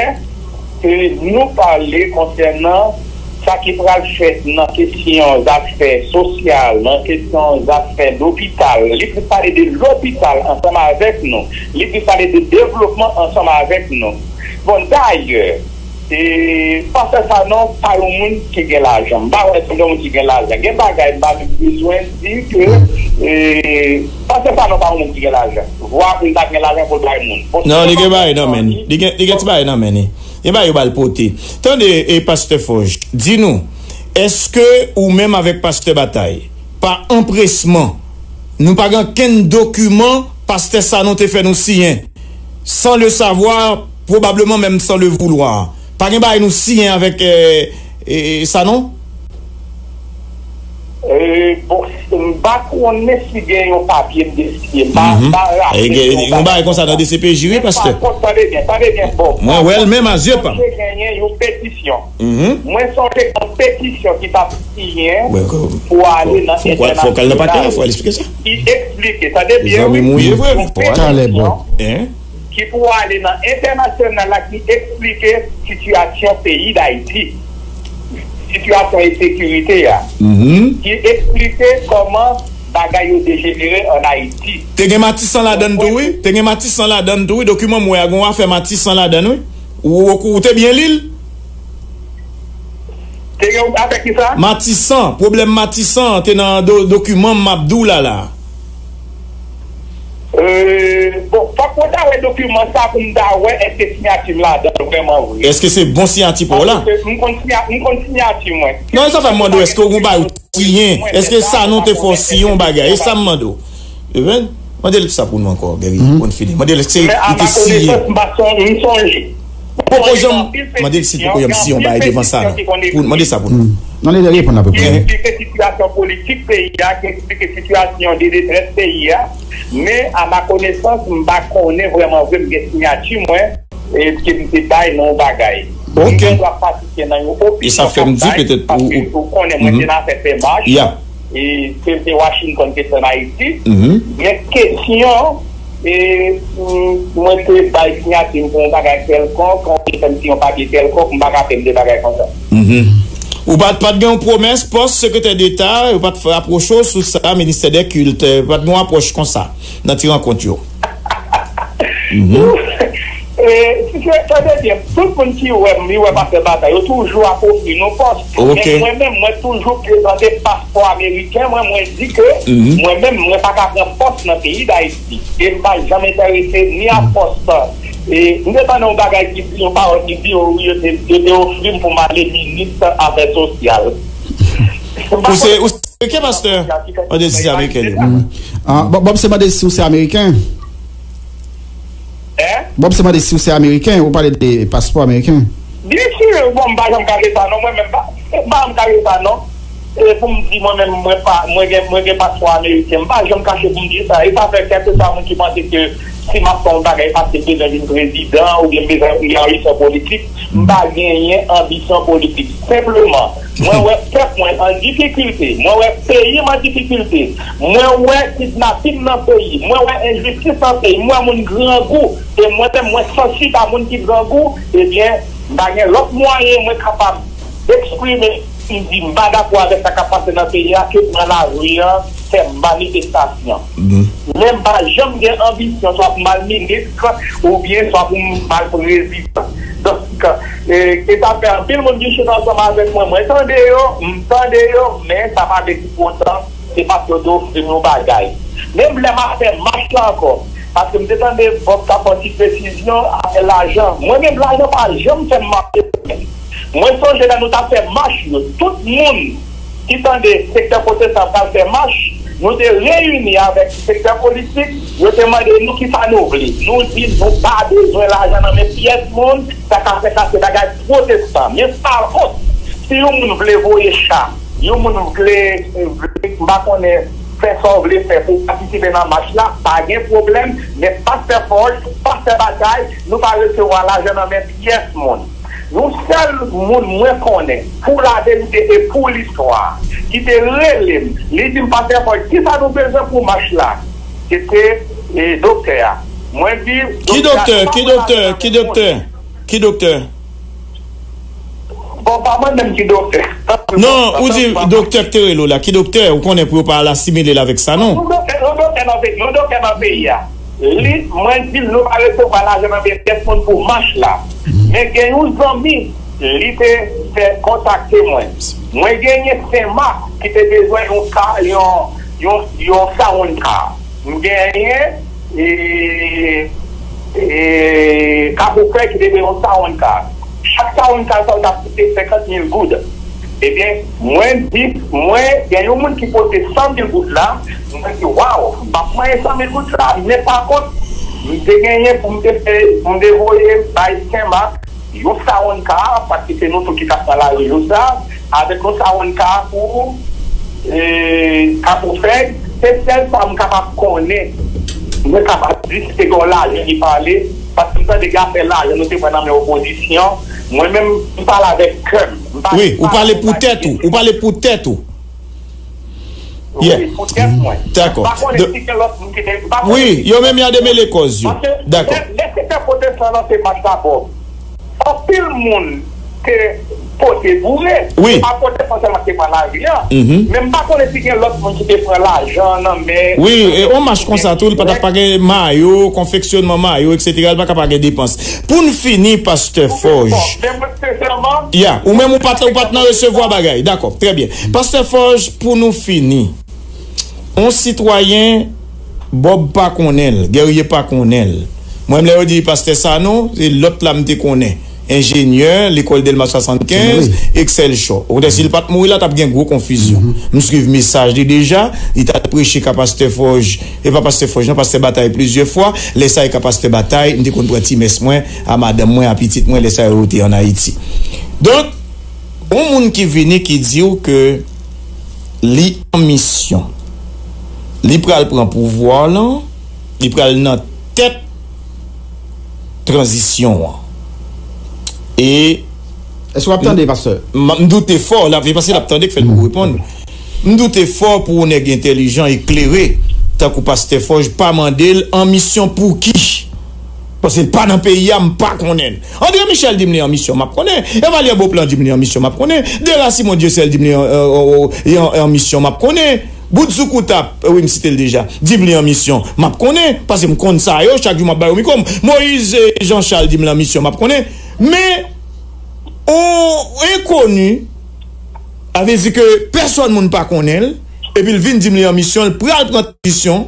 ke nou pale konsènan sa ki pral fèt nan kesyon zafè sosyal, nan kesyon zafè lopital. Li plis pale de lopital ansanm avèk nou. Li plis pale de devlopman ansanm avèk nou. Bon, dayè, E, pastè Sanon pa yon moun ki gen lajan. M pa wè si gen moun ki gen lajan. Gen bagay m pa menm bezwen di ke, e, pastè Sanon pa yon moun ki gen lajan. Vwa pou l ta gen lajan pou l bay moun. Bon, non, li gen bagay nan men li. Li gen, li gen ti bagay nan men li. Gen bagay yo ba l pote. Tande, e, pastè Fòj, di nou, èske ou menm avèk pastè Batay, pa anpresman, nou pa gen okenn dokiman pastè Sanon te fè nou siyen? Sans le savoir, probablement même sans le vouloir. Pa gen bagay nou siyen avèk, eh, eh, Sanon? Eh, bon, m pa konnen si gen yon papye m te siyen. M pa, m pa raple yon bagay konsa nan D C P J, wi, pastè. Tande byen, tande byen, bon. Mwen wè l menm a zye pa m. Mwen sonje genyen yon petisyon. Mwen sonje gen yon petisyon ki t ap siyen pou ale nan entènasyonal ki eksplike, tande byen, wi, yon petisyon ki pou ale nan entènasyonal la ki eksplike sitiyasyon peyi Dayiti, sitiyasyon ensekirite a, ki eksplike kòman bagay yo dejenere ann Ayiti. Te gen Matisan ladann tou, wi. Te gen Matisan ladann tou, wi. Dokiman m wè a, gen yon afè Matisan ladann, wi. Ou, ou, ou te byen li l? Te gen afè ki sa? Matisan, pwoblèm Matisan te nan do, dokiman m ap di w la, la. Euh, bon, fòk mwen ta wè dokiman sa pou m ta wè èske siyati m ladan l vrèman vre. Èske se bon siyati pa w la? Paske m konn siya-, m konn siyati mwen. Non, e sa fè m mande w, èske w gon bagay ou siyen? Èske Sanon te fè w siyen yon bagay? E sa m mande w. Amen. Mande l sa pou nou ankò, Gary, pou n fini. Mande l si li te siyen. Men a ma konesans, m pa son-, m sonje. Poko janm mande l si l poko janm siyen yon bagay devan Sanon. Pou, mande sa pou nou. Nan li reponn apre. Ki eksplike sitiyasyon politik peyi a, ki eksplike sitiyasyon de detrès peyi a. Men a ma konesans, m pa konnen vrèman vre, m gen siyati mwen, e ke m te bay nan yon bagay. M gen dwa patisipe nan yon opisyon k ap bay, paske ou konnen mwen te nan afè fè mach. E se te Washington ki te ann Ayiti. Men kesyon, e, m, mwen te bay siyati m pou yon bagay kèlkonk, ou te fè m siyen yon papye kèlkonk, m pa ka fè m de bagay konsa. Ou pa t, pa t gen yon pwomès pòs sekretè deta, yo pa t fè apwoche w sou sa, ministè dè kilt, pa t gen yon apwòch konsa nan ti rankont yo? E, si se, tande byen, tout moun ki wè m, li wè pastè Batay, yo toujou ap ofri nou pòs. Men mwen menm, mwen toujou prezante paspò ameriken mwen, mwen di ke mwen menm, mwen pa ka pran pòs nan peyi Dayiti. E m pa janm enterese ni a pòs. E, m te tande yon bagay ki di, yon pawòl ki di, yo, yo te, yo te ofri m pou m ale minis afè sosyal. Ou se, ou se ameriken, pastè? Mande si se ameriken li. Ah, Bob, Bob se mande si ou se ameriken. Hein? Bob se mande si ou se ameriken, ou pale de paspò ameriken. Byen si, bon, m pa janm kache sa non, mwen menm pa, m pa janm kache sa non. E pou m di mwen menm, mwen pa, mwen gen, mwen gen paspò ameriken, m pa janm kache pou m di sa. E sa fè kèlkeswa moun ki panse ke si m ap fè yon bagay paske m bezwen vin prezidan oubyen m bezwen gen anbisyon politik, m pa genyen anbisyon politik. Senpleman, mwen wè pèp mwen an difikilte, mwen wè peyi m an difikilte, mwen wè kidnapin nan peyi, mwen wè enjistis nan peyi, mwen wè moun grangou, e mwen menm mwen sansib a moun ki grangou, ebyen, m pa gen lòt mwayen mwen kapab eksprime m di m pa dakò avèk sa k ap pase nan peyi a ke pran lari a, fè manifestasyon. Men m pa janm gen anbisyon swa pou m al minis oubyen swa pou m al prezidan. Donk, e, e sa fè anpil moun vin chita ansanm avèk mwen. Mwen tande yo, m tande yo, men sa pa vle di pou otan se paske yo te ofri m yon bagay. Menm lè m ap fè mach la ankò, paske m te tande Bob t ap fè yon ti presizyon afè lajan. Mwen menm, lajan pa janm fè m mache. Mwen sonje lè nou t ap fè mach yo, tout moun ki tande sektè pwotestan pral fè mach, nou te reyini avèk sektè politik, yo te mande nou kisa nou vle. Nou di nou pa bezwen lajan nan men pyès moun, sa k ap fè sa se bagay pwotestan. Men pa kont, si yon moun vle voye cha, yon moun vle, vle, m pa konnen, fè sa w vle fè pou w patisipe nan mach la, pa gen pwoblèm, men pastè Fòj, pastè Batay, nou pa resevwa lajan nan men pyès moun. Yon sèl moun mwen konnen, pou laverite e pou listwa, ki te rele m, li di m, pastè Fòj, kisa nou bezwen pou mach la? Se te, e, doktè a. Mwen di, ki doktè, ki doktè, ki doktè? Ki doktè? Bon, pa mwen menm ki doktè. Non, ou di doktè k te rele w la. Ki doktè? Ou konnen pou yo pa al asimile l avèk sa, non? Yon doktè, yon doktè nan peyi, yon doktè nan peyi a. Li, mwen di l, nou pa resevwa lajan nan men pyès moun pou mach la. Men gen yon zanmi, li te fè kontakte mwen. Mwen genyen Senmak ki te bezwen yon ka, yon, yon, yon sound car. M genyen, e, e, Kapofèy ki te bezwen yon sound car. Chak sound car sa yo t ap koute senkant mil goud. Ebyen, mwen di, mwen, gen yon moun ki pote san mil goud la, mwen di, waw, m ap manyen san mil goud sa, men pa kont, m te genyen pou m te fè, pou m te voye bay Senmak, yon sound car, paske se nou tou ki t ap nan lari jou sa, avèk yon sound car pou, e, Kapofèy, se sèl sa m kapab konnen, mwen kapab di, se te gen yon lajan ki pale, paske m tande gen afè lajan nou te pran nan men opozisyon, mwen menm, m pale avèk kè m, m pa Wi, ou pale pou tèt ou, ou pale pou tèt ou. Yeah. Wi, pou tèt mwen. Dakò. M pa konnen si gen lòt moun ki te, m pa konnen Wi, si yo menm y a demele kòz yo. Paske Dakò. Lè, lè sektè pwotestan lanse mach la, Bob, anpil moun te pote boure. Wi. Se pa pwotestan sèlman ki te pran lari a. Mhm. Men m pa konnen si gen lòt moun ki te pran lajan nan men Wi, e yon mach konsa tou, li pa t ap pa gen mayo, konfeksyonman mayo, etsetera, li pa ka pa gen depans. Pou n fini, Pastè Fòj. Bon, men mwen, sensèman, Ya, ou menm ou pa t, ou pa t nan resevwa bagay. Dakò, trè byen. Pastè Fòj, pou nou fini. On sitwayen, Bob pa konnen l, Guerrier pa konnen l. Mwen, lè yo di Pastè Sanon, se lòt la m te konnen. Enjenyè, lekòl Dèlma swasannkenz, Wi. Excel Show. Okontrè, si l pa t mouri la, t ap gen gwo konfizyon. M swiv mesaj li deja, li t al preche ka Pastè Fòj. E pa Pastè Fòj, non, Pastè Batay plizyè fwa. Lè sa e ka Pastè Batay, m te konn pran ti mès mwen, a madanm mwen, a pitit mwen, lè sa yo te ann Ayiti. Donk, yon moun ki vini ki di w ke li an misyon. Li pral pran pouvwa lan, li pral nan tèt tranzisyon an. E Èske w ap tande, pastè? M, m doute fò, l ap, se paske l ap tande k fè l poko reponn. M doute fò pou yon nèg entèlijan, eklere, tankou Pastè Fòj, pa mande l an misyon pou ki? Paske l pa nan peyi a, m pa konnen l. André Michel di m li an misyon, m ap konnen. Evalye Beauplan di m li an misyon, m ap konnen. Dera Simon Dieuseul di m li an, an, an, an, an misyon, m ap konnen. Bout Zoukouta, wi, m site l deja, di m li an misyon, m ap konnen, paske m konn sa yo, chak jou m ap ba yo mikwo m. Moyiz, eh, Jean Charles di m li an misyon, m ap konnen. Men, yon enkoni, sa vle di ke pèsòn moun pa konnen l, epi l vin di m li an misyon, l pral pran tranzisyon,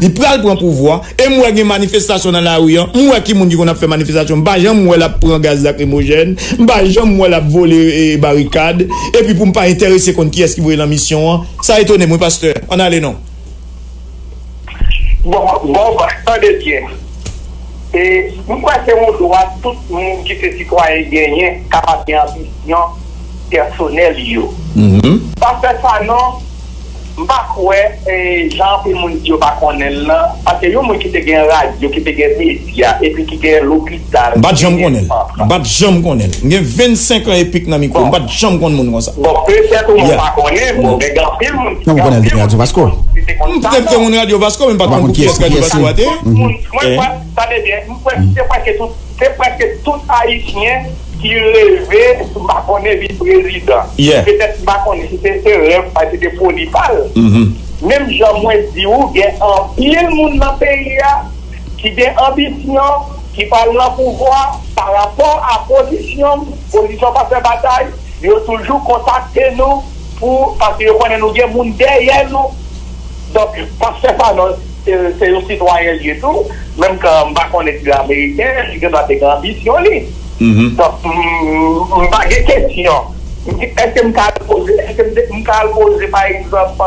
li pral pran pouvwa, e m wè gen manifestasyon nan lari an, m wè ki moun ki konn ap fè manifestasyon, m pa janm wè l ap pran gaz lakrimojèn, m pa janm wè l ap vole, eh, barikad, epi pou m pa enterese konn kiyès ki voye l an misyon an, sa etone m, wi, pastè. Ann ale non. Bon, bon, tande byen. E, m kwè se yon dwa tout moun ki se sitwayen genyen kapab gen anbisyon pèsonèl yo. Mhm. Pastè Sanon, m pa kwè, e, jan anpil moun di yo pa konnen l lan, paske yon moun ki te gen radyo, ki te gen medya, epi ki gen lopital, M pa t janm konnen l. M pa t janm konnen l. M gen vennsenk an epik nan mikwo. M pa t janm konn moun konsa. Bon, petèt ou menm pa konnen, bon, men gen anpil moun, Non, m gen konnen l te anpil gen Radyo Vasko. ki te konn M sa, petèt te non. moun Radyo Vasko, men m pa t konn pou kiyès Radyo Vasko a te ye. Tout moun, mwen, mwen, tande byen, m kwè se prèske tout, se prèske tout Ayisyen ki reve, m pa konnen, vin prezidan. Yeah. Petèt m pa konnen si se, se rèv pa, si se foli pa l. Mhm. Menm jan mwen di w, gen anpil moun nan peyi a ki gen anbisyon, ki pral nan pouvwa, pa rapò a pozisyon m, pozisyon Pastè Batay, yo toujou kontakte nou pou, paske yo konnen nou gen moun dèyè nou. Donk, Pastè Sanon, se, se yon sitwayen l ye tou, menm kan m pa konnen si l ameriken, li gendwa te gen anbisyon li. Mhm. Donk, m, m pa gen kesyon. Èske m ka al poze, èske m te, m ka al poze, pa egzanp,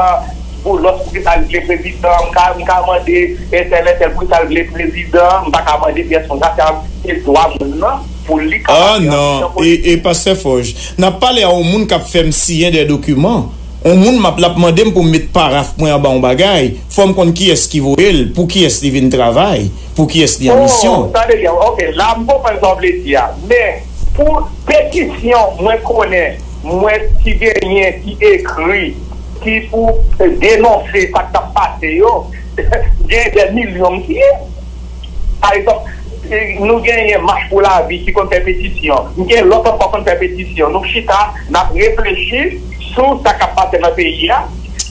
Boulos, poukisa l vle prezidan, m ka, m ka mande entèl, entèl, poukisa l vle prezidan, m pa ka mande pèsonn, sa se, se dwa moun nan pou li kapab Ah, gen non. anbisyon E, politik. e Pastè Fòj, n ap pale a yon moun k ap fè m siyen de dokiman. Yon moun m ap, l ap mande m pou m met paraf mwen anba yon bagay. Fò m konn kiyès ki voye l, pou kiyès li vin travay, pou kiyès li an misyon. Oh, tande byen. Ok, la m konprann sa w vle di a. Men, pou petisyon, mwen konnen, mwen ki genyen, ki ekri, ki pou denonse sa k t ap pase yo, gen dè milyon m siyen. Pa egzanp, e, nou genyen Mach pou Lavi ki konn fè petisyon. Nou gen lòt ankò konn fè petisyon. Nou chita, n ap reflechi sou sa k ap pase nan peyi a.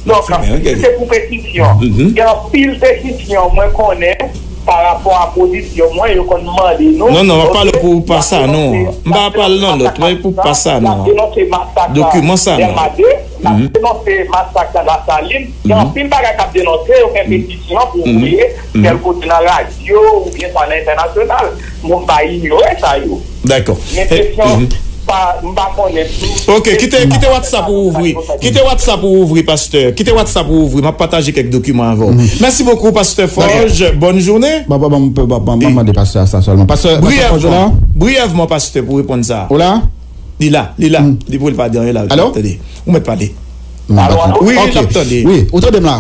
Donk, Fè, ok. si se pou petisyon, Mhm. gen anpil petisyon, mwen konnen, pa rapò a pozisyon mwen, yo konn mande nou. Non, non, m ap pale pou pa sa, non. M pa pale nan lòt, men pou pa sa, non. Dokiman sa, non. N ap denonse masak la, Dèma de, n ap denonse masak la, Lasalin. Gen anpil bagay k ap denonse, yo fè petisyon pou voye kèl kote nan radyo oubyen sa nan entènasyonal. Mwen pa inyore sa yo. Dakò. Men kesyon, pa, m pa konnen si. Ok, kite, kite WhatsApp ou ouvri. Kite WhatsApp ou ouvri, pastè. Kite WhatsApp ou ouvri. M ap pataje kèk dokiman avè w. Mèsi bokou, pastè Forge. Bòn jounen. Bon, bon, bon, bon, bon, bon, mande pastè a sa sèlman. Pastè, pastè Forge la? Briyèvman, briyèvman, pastè, pou reponn sa. Ou la? Li la, li la. Li pou l pa di anyen la. Alo? Tande. Ou mèt pale. Wi, wi, l ap tande. Wi, ou tande m la?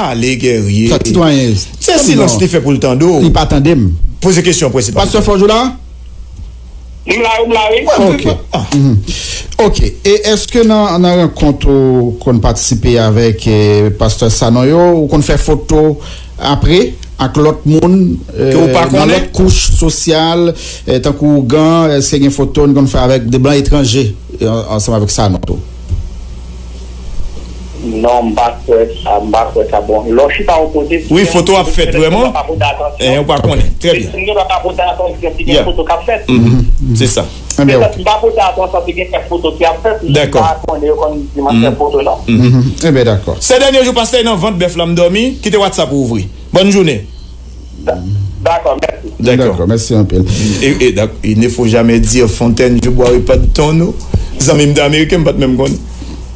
Ale, Guerrier. Sa sitwayen. Se silans li fè pou l tande w. Li pa tande m. Poze kesyon prensipal. Pastè Forge ou la? M la, m la, wi. Ok. Ok. E èske nan, nan rankont ou konn patisipe avèk, eh, pastè Sanon yo, ou konn fè foto apre ak lòt moun, eh, nan lòt kouch sosyal, eh, tankou ougan, èske gen foto nou konn fè avèk de blan etranje, eh, ansanm avèk Sanon tou? Non, m pa kwè sa, m pa kwè sa. Bon, lè w chita yon kote, wi, foto ap fèt vrèman. Ou pa pote atansyon. Eh, ou pa konnen. Trè byen. Si gen dwa pa pote atansyon, si gen foto k ap fèt. Se sa. Petèt m pa pote atansyon, si gen kèk foto ki ap fèt, men m pa konnen, yo konn di m ap fè foto, non. Enben, dakò. Sè dènye jou, pastè, nan vant bèf la, m dòmi, kite WhatsApp ou ouvri. Bòn jounen. Dakò, mèsi. Dakò, mèsi anpil. E, e, dak-, il ne faut jamais dire fontaine, je boirai pas de ton eau. Zanmi m te ameriken, m pa t menm konn.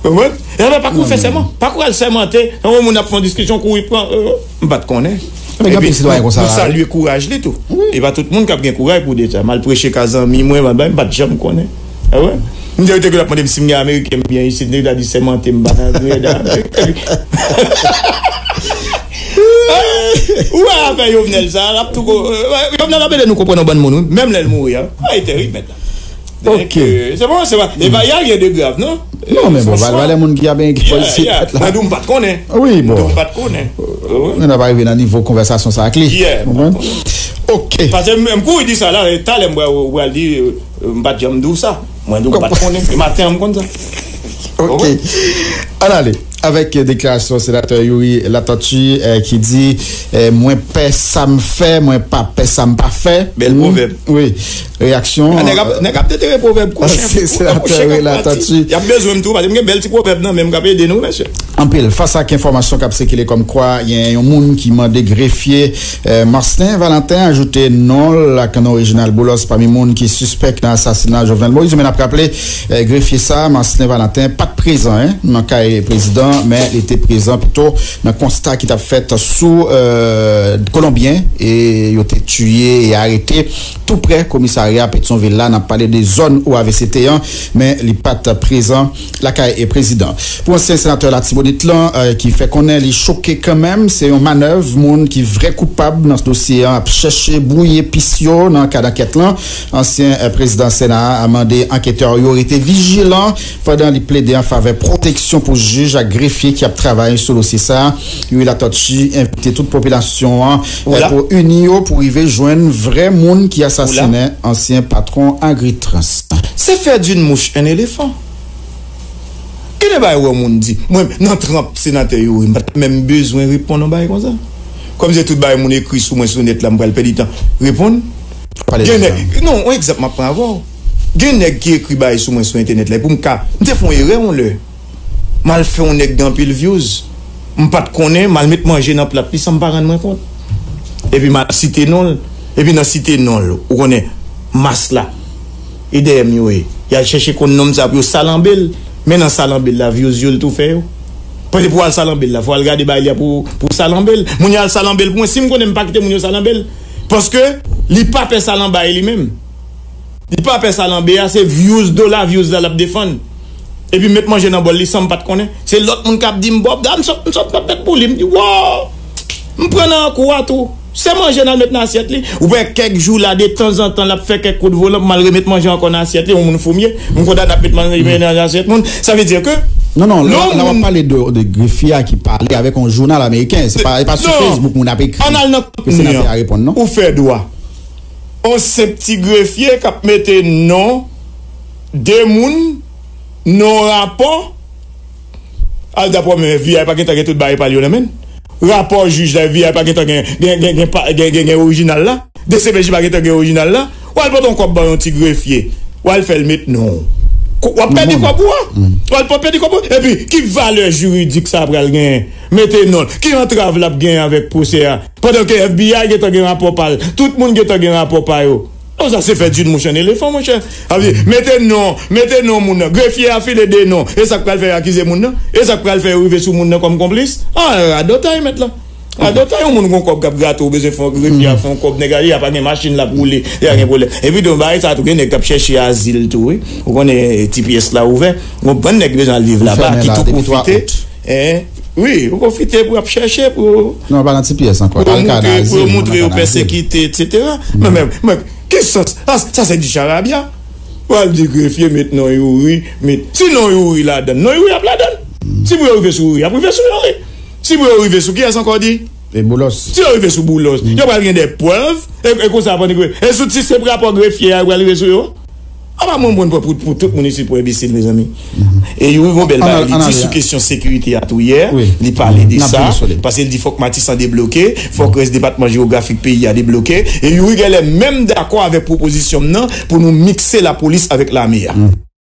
Konprann? E anben, pa kou fè sèman. Pa kou al sèmante. Yon moun ap fè yon diskisyon, kouri pran, euh, m pa t konnen. Men gen anpil sitwayen konsa. Epi, nou salye kouraj li tou. E pa tout moun k ap gen kouraj pou de sa. M al preche ka zanmi mwen, m al bay, m pa t janm konnen. A wè? M te, te ap mande m si m gen ameriken m byen isit, nèg la di sèmante m pa nan greda. Ou wè afè Jovenel sa, l ap tou ko-, euh, Jovenel ap ede nou konprann yon bann moun, wi. Menm lè l mouri a. Ay, terib, mèt la. Ok. Se bon, se pa, e pa, y a rien de grave, non? Non, men bon, valè moun ki ap gen ki fò isit la. Mwen di w m pa t konnen. Wi, bon. Mwen di w m pa t konnen. Mwen pa rive nan nivo konvèsasyon sa ak li. Ou konprann? Ok. Paske m, m kouri di sa la, e talè m pral, pral di, euh, m pa t janm di w sa. Mwen di w m pa t konnen. E maten an m konn sa. Ok. Ann ale avèk deklarasyon senatè Youri Latortue, eh, ki di, eh, mwen pè sa m fè, mwen pa pè sa m pa fè. Bèl pwovèb. Wi. Reyaksyon, ah, nèg ap, nèg ap detere pwovèb kou chen, kou chen k ap pati. Y ap bezwen m tou, paske m gen bèl ti pwovèb nan men m k ap ede nou, mesye. Anpil. Fas ak enfòmasyon k ap sikile kòmkwa gen yon moun ki mande grefye, eh, Marcelin Valentin ajoute non l ak non Reginald Boulos pami moun ki sispèk nan asasina Jovenel Moïse. Men n ap raple, eh, grefye sa, Marcelin Valentin, pa t prezan, en, nan kay prezidan, men li te prezan pito nan konsta ki t ap fèt sou, eh, Kolonbyen, e yo te tiye e arete tou prè komisarya Petyonvil la. N ap pale de zòn O A V C T an, men li pa t prezan lakay e prezidan. Pou ansyen senatè Latibonit lan, eh, ki fè konnen li choke kanmenm, se yon manèv moun ki vrè koupab nan dosye an ap chèche bwouye pis yo nan kad ankèt lan. Ansyen, eh, prezidan Sena a mande anketè yo rete vijilan pandan li plede an favè pwoteksyon pou jij ak grefye ki ap travay sou dosye sa a. Youri Latortue envite tout popilasyon an, eh, pou ini yo pou rive jwenn vrè moun ki asasinen ansyen patwon Agritrans. C'est faire d'une mouche un éléphant. Gen de bagay ou wè moun di. Mwen, nan tranp senatè Youri, m pa t menm bezwen reponn yon bagay konsa. Kòm se tout bagay moun ekri sou mwen sou nèt la, m pral pèdi tan reponn. Gen nèg, non, yon egzanp m ap pran avè w. Gen nèg ki ekri bagay sou mwen sou entènèt la, e pou m ka, m te fè yon erè yon lè. M al fè yon nèg gen anpil views. M pa t konnen, m al met manje nan plat li san m pa rann mwen kont. Epi m al site non l. Epi nan site non l, ou konnen, mas la. E dèyè m yo ye. Y al chèche konn nonm sa pou yo salanbe l. Men nan salanbe l la, views yo l tou fè yo. Paske pou al salanbe l la, fò al gade bagay li a pou, pou salanbe l. Moun yo al salanbe l pou mwen. Si m konnen m pa kite moun yo salanbe l. Paske li pa pè salanbay li menm. Li pa pè salanbe a, se views, dola views la l ap defann. Epi m met manje nan bòl li san m pa t konnen. Se lòt moun k ap di m, Bob, gad m sot, m sot nan tèt pou li. M di, wow! M pran nan kou a tou. Se manje n al met nan asyèt li. Ou wè kèk jou la, detanzantan, l ap fè kèk kout volan, m al remet manje ankò nan asyèt li, yon moun foumye. M kontan n ap met manje nan asyèt moun. Sa vle di ke... Non, non, lè, lè w ap pale de, de grefye a ki pale avèk yon jounal ameriken, se pa, se pa sou Facebook moun ap ekri ke senatè a reponn, non? Ou fè dwa. On senp ti grefye k ap mete non de moun, non rapò. Al dapò men FBI pa gentan gen tout bagay pa l yo nan men l. Rapò jij la, F B I pa gentan gen, gen, gen, gen, pa- gen, gen, gen orijinal la. D C P J pa gentan gen orijinal la. W al pote yon kòb ba yon ti grefye. W al fè l met non w. Ko- W ap pèdi kòb ou a. W al pèdi kòb ou. Epi, ki valè jiridik sa pral genyen? Mete non l. Ki antrav l ap genyen avèk pwosè a? Pandan ke F B I gentan gen rapò pa l. Tout moun gentan gen rapò pa yo. Non, sa se fè d'une mouche un éléphant, monchè. Sa vle di, mete non, mete non moun nan. Grefye a file de non. E sa k pral fè yo akize moun nan? E sa k pral fè yo rive sou moun nan kòm konplis? Ah, radòtay, mèt la. Radòtay, yon moun gon kòb k ap grate, ou bezwen fè yon grefye a fè yon kòb, nèg la, li a pa gen machin l ap woule, li a gen pwoblèm. Epi, de bagay sa tou, gen nèg k ap chèche azil tou, wi. Ou konnen, ti pyès la ouvè. Gon bann nèg ki bezwen al viv laba, ki tou pwofite. Hein? Wi, ou pwofite pou ap chèche pou. Non, pa nan ti pyès ankò. Pou yo montre, pou yo montre yo pèsekite, et cetera. Men, men, men, ki sans? Sa, sa se di charabya. Ou al di grefye, met non Youri, met. Si non Youri ladann, non Youri ap ladann. Si pou yo rive sou Youri, y ap rive sou Youri. Si pou yo rive sou kiyès ankò di? E Boulos. Si yo rive sou Boulos, yo pral gen de prèv. E, e konsa, pandan ke, e sou ti senp rapò grefye a, yo pral rive sou yo. Apa mwen, mwen, pou, pou, pou tout moun isit, pou enbesil, mezanmi. E Youri gon bèl bagay, li di sou kesyon sekirite a tou yè, li pale de sa, paske li di fòk Matisan debloke, fòk rès depatman jewografik peyi a debloke. E Youri genlè menm dakò avèk pwopozisyon m nan pou nou mikse lapolis avèk lame a.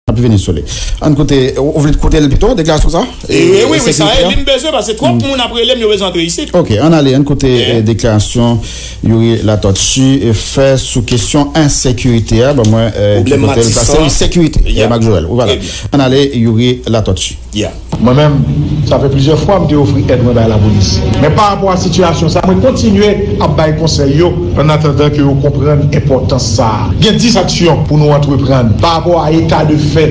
N ap vini sou li. Ann koute, ou vle koute l pito, deklarasyon sa? E, wi, wi, wi, sa e li m bezwen, paske twòp moun ap rele m, yo bezwen antre isit. Ok, ann ale, ann koute, eh, deklarasyon Youri Latortue, eh, fè sou kesyon ensekirite a. Ban mwen, eh, ki kote l plase? Wi, sekirite. Marc Joël, voilà. Ann ale, Youri Latortue. Mwen menm, sa fè plizyè fwa m te ofri èd mwen bay lapolis. Men pa rapò a sitiyasyon sa, mwen kontinye ap bay konsèy yo, an atandan ke yo konprann enpòtans sa a. Gen dis aksyon pou nou antreprann pa rapò a eta de fè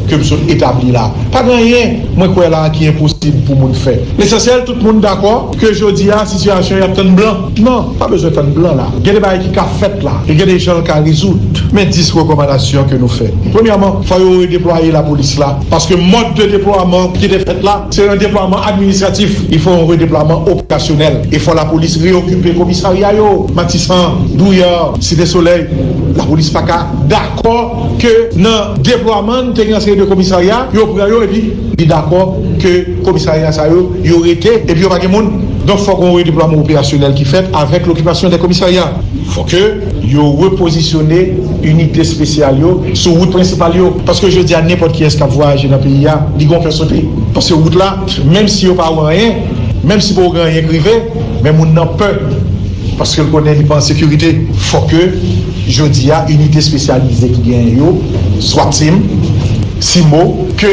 ke m sot etabli la. Pa gen anyen mwen kwè la ki enposib pou moun fè. Lesansyèl, tout moun dakò ke jodi a, sitiyasyon y ap tann blan. Non, pa bezwen tann blan la. Gen de bagay ki ka fèt la, e gen de jan l ka rezoud. Men dis rekòmandasyon ke nou fè. Premyèman, fò yo redeplwaye lapolis la, paske mòd de deplwaman ki te fèt la, se yon deplwaman administratif. Il faut un redéploiement opérationnel. E fò lapolis reokipe komisarya yo, Matisan, Douyè, Site Solèy. Lapolis pa ka dakò ke nan deplwaman te gen yon seri de komisarya, yo pran yo epi li dakò ke komisarya sa yo, yo rete epi yo pa gen moun. Donk, fòk yon redeplwaman operasyonèl ki fèt avèk lokipasyon de komisarya. Fòk yo repozisyone inite espesyal yo sou wout prensipal yo. Paske jodi a, nenpòt kiyès k ap vwayaje nan peyi a, li gon kè sote. Paske wout la, menm si yo pa wè anyen, menm si pa gen anyen k rive, men moun nan pè. Paske l konnen li pa an sekirite. Fòk jodi a, inite espesyalize ki genyen yo, swat team, simo, ke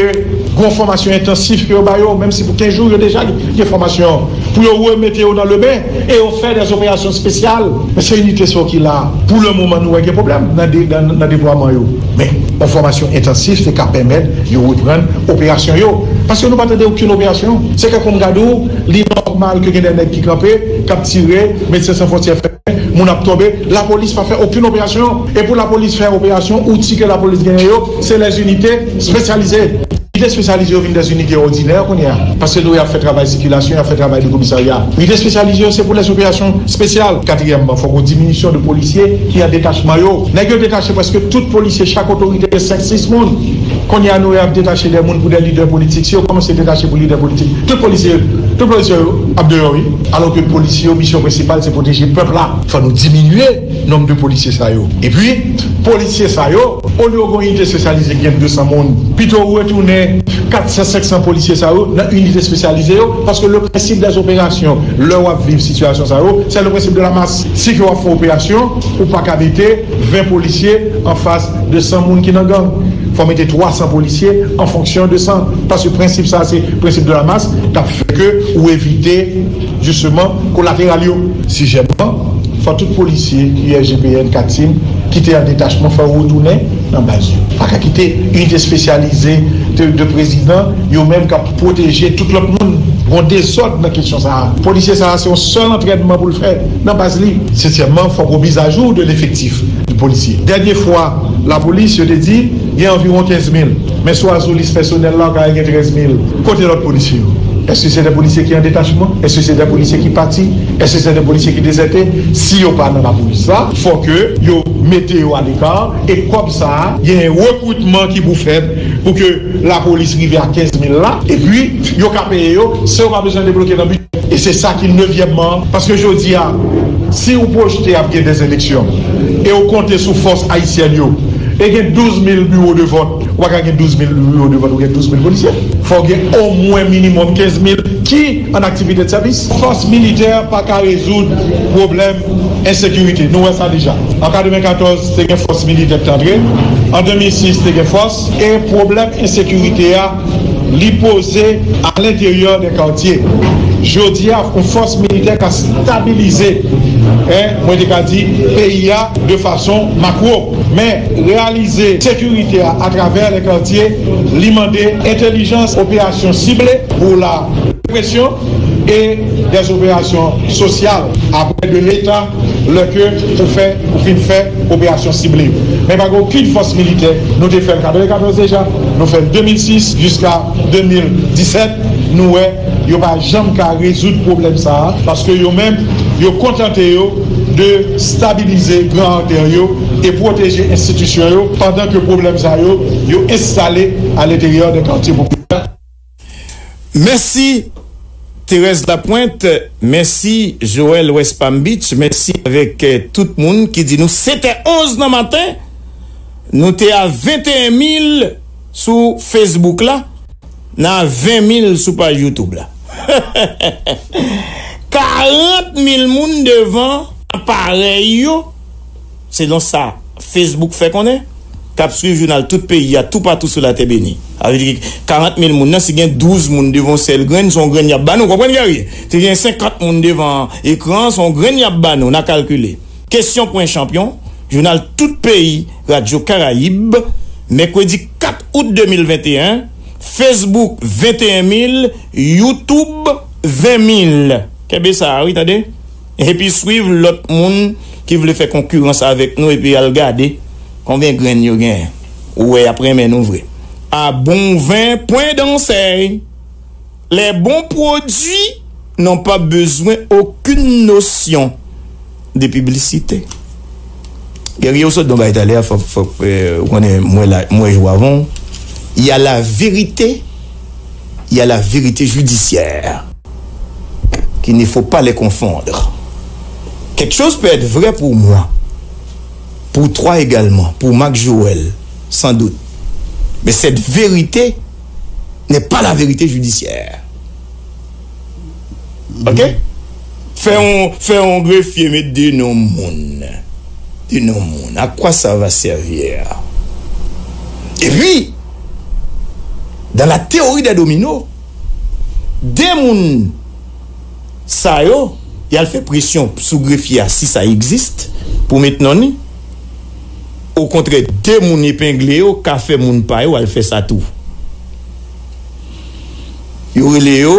gon fòmasyon entansif ke yo ba yo, menm si pou kenz jou, yo deja gen fòmasyon, pou yo remete yo nan le ben e yo fè des opérations spéciales. Men se inite sa yo ki la. Pou le moman, nou wè gen pwoblèm nan de, nan, nan deplwaman yo. Men, yon fòmasyon entansif te ka pèmèt yo reprann operasyon yo. Paske nou pa tande okenn operasyon. Se kè kou m gade w, li nòmal ke gen de nèg ki kanpe, k ap tire, Medsen San Fwontyè fè moun ap tonbe, lapolis pa fè okenn operasyon. E pou lapolis fè operasyon, outi ke lapolis genyen yo, se les unités spécialisées. Inite espesyalize yo vin des unités ordinaires kounye a. Paske nou y ap fè travay sikilasyon, y ap fè travay de komisarya. Inite espesyalize yo, se pou les opérations spéciales. Katriyèmman, fòk yon diminisyon de polisye ki an detachman yo. Nèg yo detache prèske tout polisye, chak otorite gen senk, sis moun. Kounye a, nou y ap detache de moun pou de lidè politik. Si yo kòmanse detache pou lidè politik, tout polisye, tout polisye yo ap deyò, wi. Alò ke polisye yo, misyon prensipal, se pwoteje pèp la. Fò nou diminye nonb de polisye sa yo. Epi, polisye sa yo, olye w gen yon inite espesyalize ki gen de san moun, pito w retounen kat san, senk san polisye sa yo nan inite espesyalize yo, paske le principe des opérations, lè w ap viv sitiyasyon sa yo, c'est le principe de la masse. Si ke w ap fè operasyon, ou pa ka mete ven polisye anfas de san moun ki nan gang. Fò mete twa san polisye an fonksyon de san. Paske prensip sa, se prensip de la masse, k ap fè ke ou evite, jisteman, kolateral yo. Sizyèmman, fò tout polisye U S G P N, kat tim, ki te an detachman, fò yo retounen nan baz yo. Pa ka kite inite espesyalize de, de prezidan, yo menm k ap pwoteje tout lòt moun. Gon dezòd nan kesyon sa a. Polisye sa a, se yon sèl antrènman pou l fè nan baz li. Setyèmman, fòk yon mizajou de lefektif de polisye. Dènye fwa, lapolis, yo te di, gen anviwon kenz mil. Men sou azolis pèsonèl la, ou ka gen trèz mil. Kote lòt polisye yo? Èske se de polisye ki an detachman? Èske se de polisye ki pati? Èske se de polisye ki dezète? Si yo pa nan lapolis la, fò ke yo mete yo aleka. E kòb sa a, gen yon rekritman ki pou fèt pou ke lapolis rive a kenz mil la. Epi, yo ka peye yo san yo pa bezwen debloke nan bidjè. E se sa ki nevyèmman an. Paske jodi a, si ou pwojte ap gen dèzeleksyon e ou konte sou fòs ayisyèn yo, e gen douz mil biwo de vòt, ou pa ka gen douz mil biwo de vòt, ou gen douz mil polisye. Fò w gen omwen minimòm kenz mil ki an aktivite de sèvis. Fòs militè pa ka rezoud pwoblèm ensekirite. Nou wè sa deja. An katrevenkatòz, te gen fòs militè ki te antre. An de mil sis, te gen fòs. E pwoblèm ensekirite a, li poze a lenteryè de katye. Jodi a, yon fòs militè ka stabilize, en, mwen te ka di, peyi a de fason makwo. Men, reyalize sekirite a atravè le katye, li mande entèlijans, operasyon sible pou la repression et des opérations sociales après de l'État, lè ke ou fè, ou fin fè operasyon sible yo. Men pa gen okenn fòs militè nou te fè l katrevenkatòz deja, nou fè l de mil sis jiska de mil disèt, nou wè yo pa janm ka rezoud pwoblèm sa a, paske yo menm, yo kontante yo de stabilize gran antè yo e pwoteje enstitisyon yo, pandan ke pwoblèm sa yo, yo enstale a lenteryè de katye popilè. Mèsi Thérèse Lapointe, mèsi Joël West Palm Beach, mèsi avèk eh, tout moun ki di nou sèt è onz nan maten. Nou te a venteyen mil sou Facebook la, nan ven mil sou paj YouTube la. Karant mil moun devan aparèy yo, selon sa Facebook fè konnen, k ap swiv jounal tout peyi a toupatou sou latè beni. Sa vle di karant mil moun nan, si gen douz moun devan yon sèl grenn, se yon grenn y ap ba nou, w konprann Guerrier? Si gen senkant moun devan ekran an, se yon grenn y ap ba nou, n a kalkile. Kesyon pou en chanpyon, jounal tout peyi, Radyo Karayib, mèkredi kat out de mil venteyen, Facebook venteyen mil, YouTube ven mil. Kenbe sa a wi, tande. Epi swiv lòt moun ki vle fè konkirans avèk nou epi al gade konbyen grenn yo genyen. Ou wè y ap renmen nou vre. A bon ven pwen dansèy. Les bons produits n'ont pas besoin aucune notion de publicité. Guerrier, ou sot nan bay talè a, fòk, fòk, eh, ou konnen mwen la, mwen jou avan. Il y a la vérité, il y a la vérité judiciaire. Qu'il ne faut pas les confondre. Quelque chose peut être vrai pour moi, pour toi également, pour Marc Joël, sans doute. Mais cette vérité n'est pas la vérité judiciaire. Ok? Fè yon, fè yon grefye met de non moun. De non moun. À quoi ça va servir? Et puis, dans la théorie des dominos, de moun sa yo, y al fè presyon sou grefye a si sa egziste pou met non li. Okontrè, de moun epengle yo ka fè moun pa yo al fè sa tou. Yo rele yo,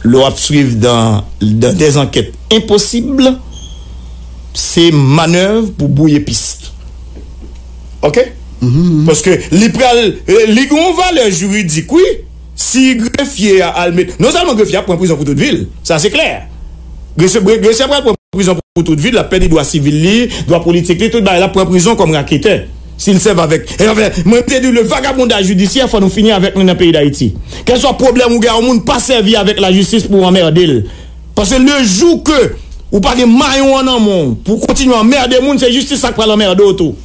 lè w ap swiv dans, dans des enquêtes impossibles, se manèv pou bwouye pis. Ok? Paske li pral, eh, li gen yon valè jiridik, wi. Si grefye a al met, non sèlman grefye a pran prizon pou tout vi l, sa se klè. Grefye, grefye a pral pran prizon pou tout vi l, l ap pèdi dwa sivil li, dwa politik li, tout bagay, l ap pran prizon kòm raketè. Si l sèvi avèk, e anfen, mwen te di le vagabondaj jidisyè, fò nou fini avèk li nan peyi Dayiti. Kèlswa pwoblèm ou gen a yon moun, pa sèvi avèk lajistis pou w anmède l. Paske le jou ke ou pa gen mayon an nan men w pou w kontinye anmède moun, se jistis la k pral anmède w tou.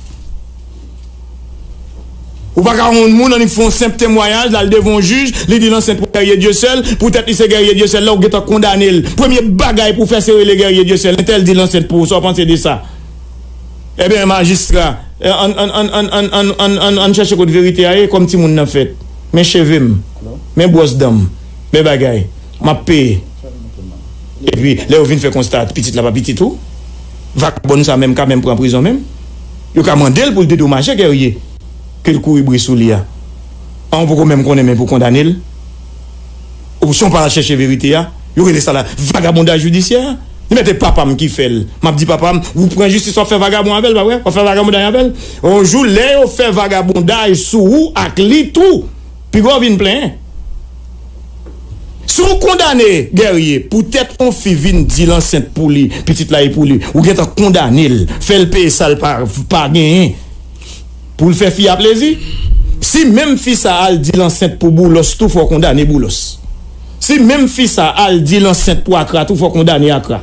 Ou pa ka yon moun annik fè yon senp temwayaj, l al devan yon jij, li di l ansent pou Guerrier Dieuseul, poutèt li se Guerrier Dieuseul la, ou gentan kondane l. Premye bagay pou w fè se rele Guerrier Dieuseul, entèl di l ansent pou ou, sa w panse de sa? Ebyen, majistra, eh, ann, ann, ann chèche kot verite a ye, kòm timoun nan fèt. Men cheve m, men bwòs dan m, men bagay, m ap peye. Epi, lè yo vin fè konsta, pitit la pa pitit ou, vakabòn sa menm ka menm pran prizon menm. Yo ka mande l pou l dedomaje Guerrier ke l kouri bri sou li a. An, ou poko menm konnen men pou kondane l. Ou si w pa al chèche verite a, yo rele sa la vagabondaj jidisyè. Li mèt e papa m ki fè l. M ap di papa m, ou pran jistis w ap fè vagabon avè l, pa vre? W ap fè vagabondaj avè l. Yon jou, lè yo fè vagabondaj sou ou ak li tou, piga w vin plenyen. Si w kondane Guerrier poutèt yon fi vin di l ansent pou li, pitit la e pou li, ou gentan kondane l, fè l peye sa l pa, pa genyen, pou l fè fi a plezi. Si menm fi sa al di l ansent pou Boulos tou, fò w kondane Boulos. Si menm fi sa al di l ansent pou Akra tou, fò w kondane Akra.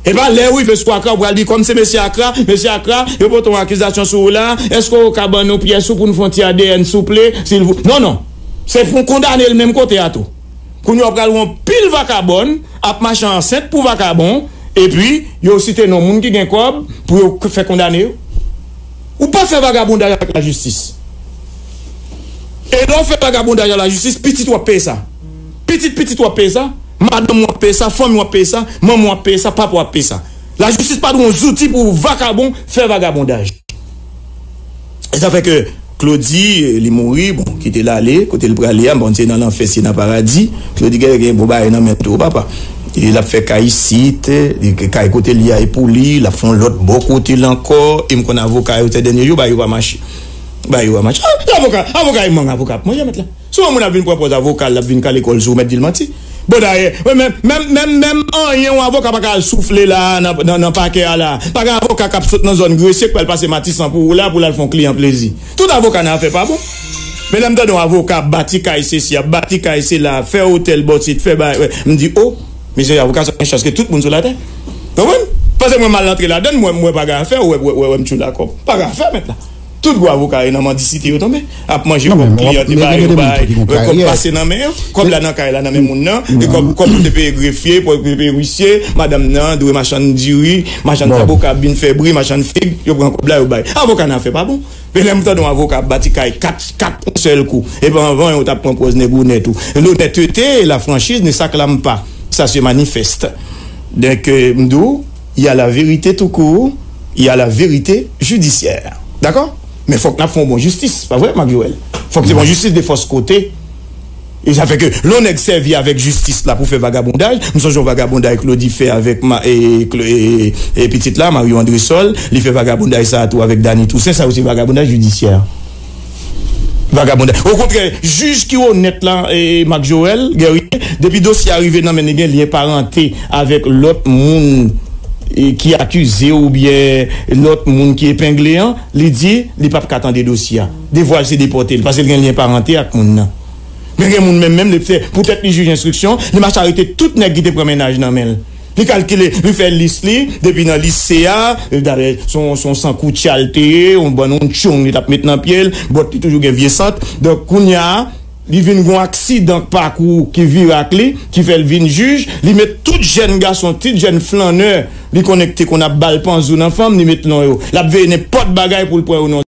E pa lè w rive sou Akra, ou pral di kòm se mesye Akra, mesye Akra, yo pote yon akizasyon sou ou la, èske w ka ban nou pyès ou pou n fè yon ti A D N souple, silvou. Non, non. Se pou kondane l menm kote a tou. Kounye a w pral wè yon pil vakabòn ap mache ansent pou vakabon, epi yo site non moun ki gen kòb pou yo k- fè kondane yo. Ou pa fè vagabondaj ak lajistis. E lè w fè vagabondaj ak lajistis, pitit w ap peye sa. Pitit pitit w ap peye sa. Madanm w ap peye sa, fanmi w ap peye sa, manman w ap peye sa, papa w ap peye sa. Lajistis pa dwe yon zouti pou vakabon fè vagabondaj. E sa fè ke Claudy, li mouri, bon, kite l ale, kote l prale a, m pa konn si se nan lanfè, si se nan paradi. Claudy gen, gen bon bagay nan men l tou, papa. E l ap fè kay isit, e kay kote l ye a e pou li, l ap fè yon lòt bò kote l ankò, e m konn avoka yo, sèdènye jou, bagay yo pa mache. Bagay yo pa mache. Ah, avoka, avoka e mang avoka ap manje, mèt la. Si yon moun ap vin pran pòz avoka, l ap vin kale kò l sou ou, mèt di l manti. Bon, dayè, menm, menm, menm, menm anyen yon avoka pa ka al soufle la nan, nan, nan pakè a la. Pa gen avoka k ap sot nan zòn Gresye k pral pase Matisan pou ou la pou l al fè yon kliyan plezi. Tout avoka nan afè pa bon. Men lè m tande yon avoka ap bati kay sesi, ap bati kay sela, fè otèl bòsit, fè bay, m di, o, mesye avoka sa gen chans ke tout moun sou latè. Konprann? Paske mwen mal antre ladann, mwen, mwen pa gen afè, wè, wè, wè, wè m tchoul a kòb. Pa gen afè mèt la. Tout gwo avoka yo nan mandisite yo tonbe. Ap manje kòb kliyan te ba yo, bay, kòb pase nan men yo. Kòb la nan kay la, nan men moun nan. E kòb, kòb pou te peye grefye, pou te peye uisye, madanm nan, dwe machann diri, machann zaboka, ap vin fè bri, machann fig, yo pran kòb la, yo bay. Avoka nan afè pa bon. Men lè m tande yon avoka ap bati kay kat, kat yon sèl kou. Epi anvan, yo t ap pran pòz nèg onèt ou. Lonètete, la franchiz, ne s'acclame pas. Ça se manifeste. Donk, euh, m di w, il y a la vérité tout court, il y a la vérité judiciaire. Dakò? Men fòk n ap fè yon bon jistis, pa vre, Marc Joël? Fòk se bon jistis de fòs kote. E sa fè ke lè yon nèg sèvi avèk jistis la pou fè vagabondaj, m sonje yon vagabondaj Claudy fè avèk ma, e, Cla- e, e pitit la, Mario Andrésol, li fè vagabondaj sa a tou avèk Dany Toussaint, sa yo se vagabondaj jidisyè. Vagabondaj. Okontrè, jij ki onèt la, e, Marc Joël Guerrier, depi dosye a rive nan men li, gen lyen parante avèk lòt moun, e, ki akize oubyen lòt moun ki epengle an, li di li p ap ka tande dosye a. Devwa l se depòte l, paske l gen lyen parante ak moun nan. Men gen moun menm, menm li fè, poutèt li jij enstriksyon, li mache arete tout nèg ki te pran mennaj nan men l. Li kalkile, li fè lis li, depi nan lise a, dayè, se yon, se yon sankoutya l te ye, yon bann yon tchong li t ap met nan pye l, bòt li toujou gen vye sant. Donk, kounye a, li vin gen yon aksidan pakou ki vire ak li, ki fè l vin jij, li met tout jèn gason, tout jèn flannè, li konnen ki te konn ap ba l panzou nan fanm, li met non yo. L ap veye nenpòt bagay pou l pran yo non.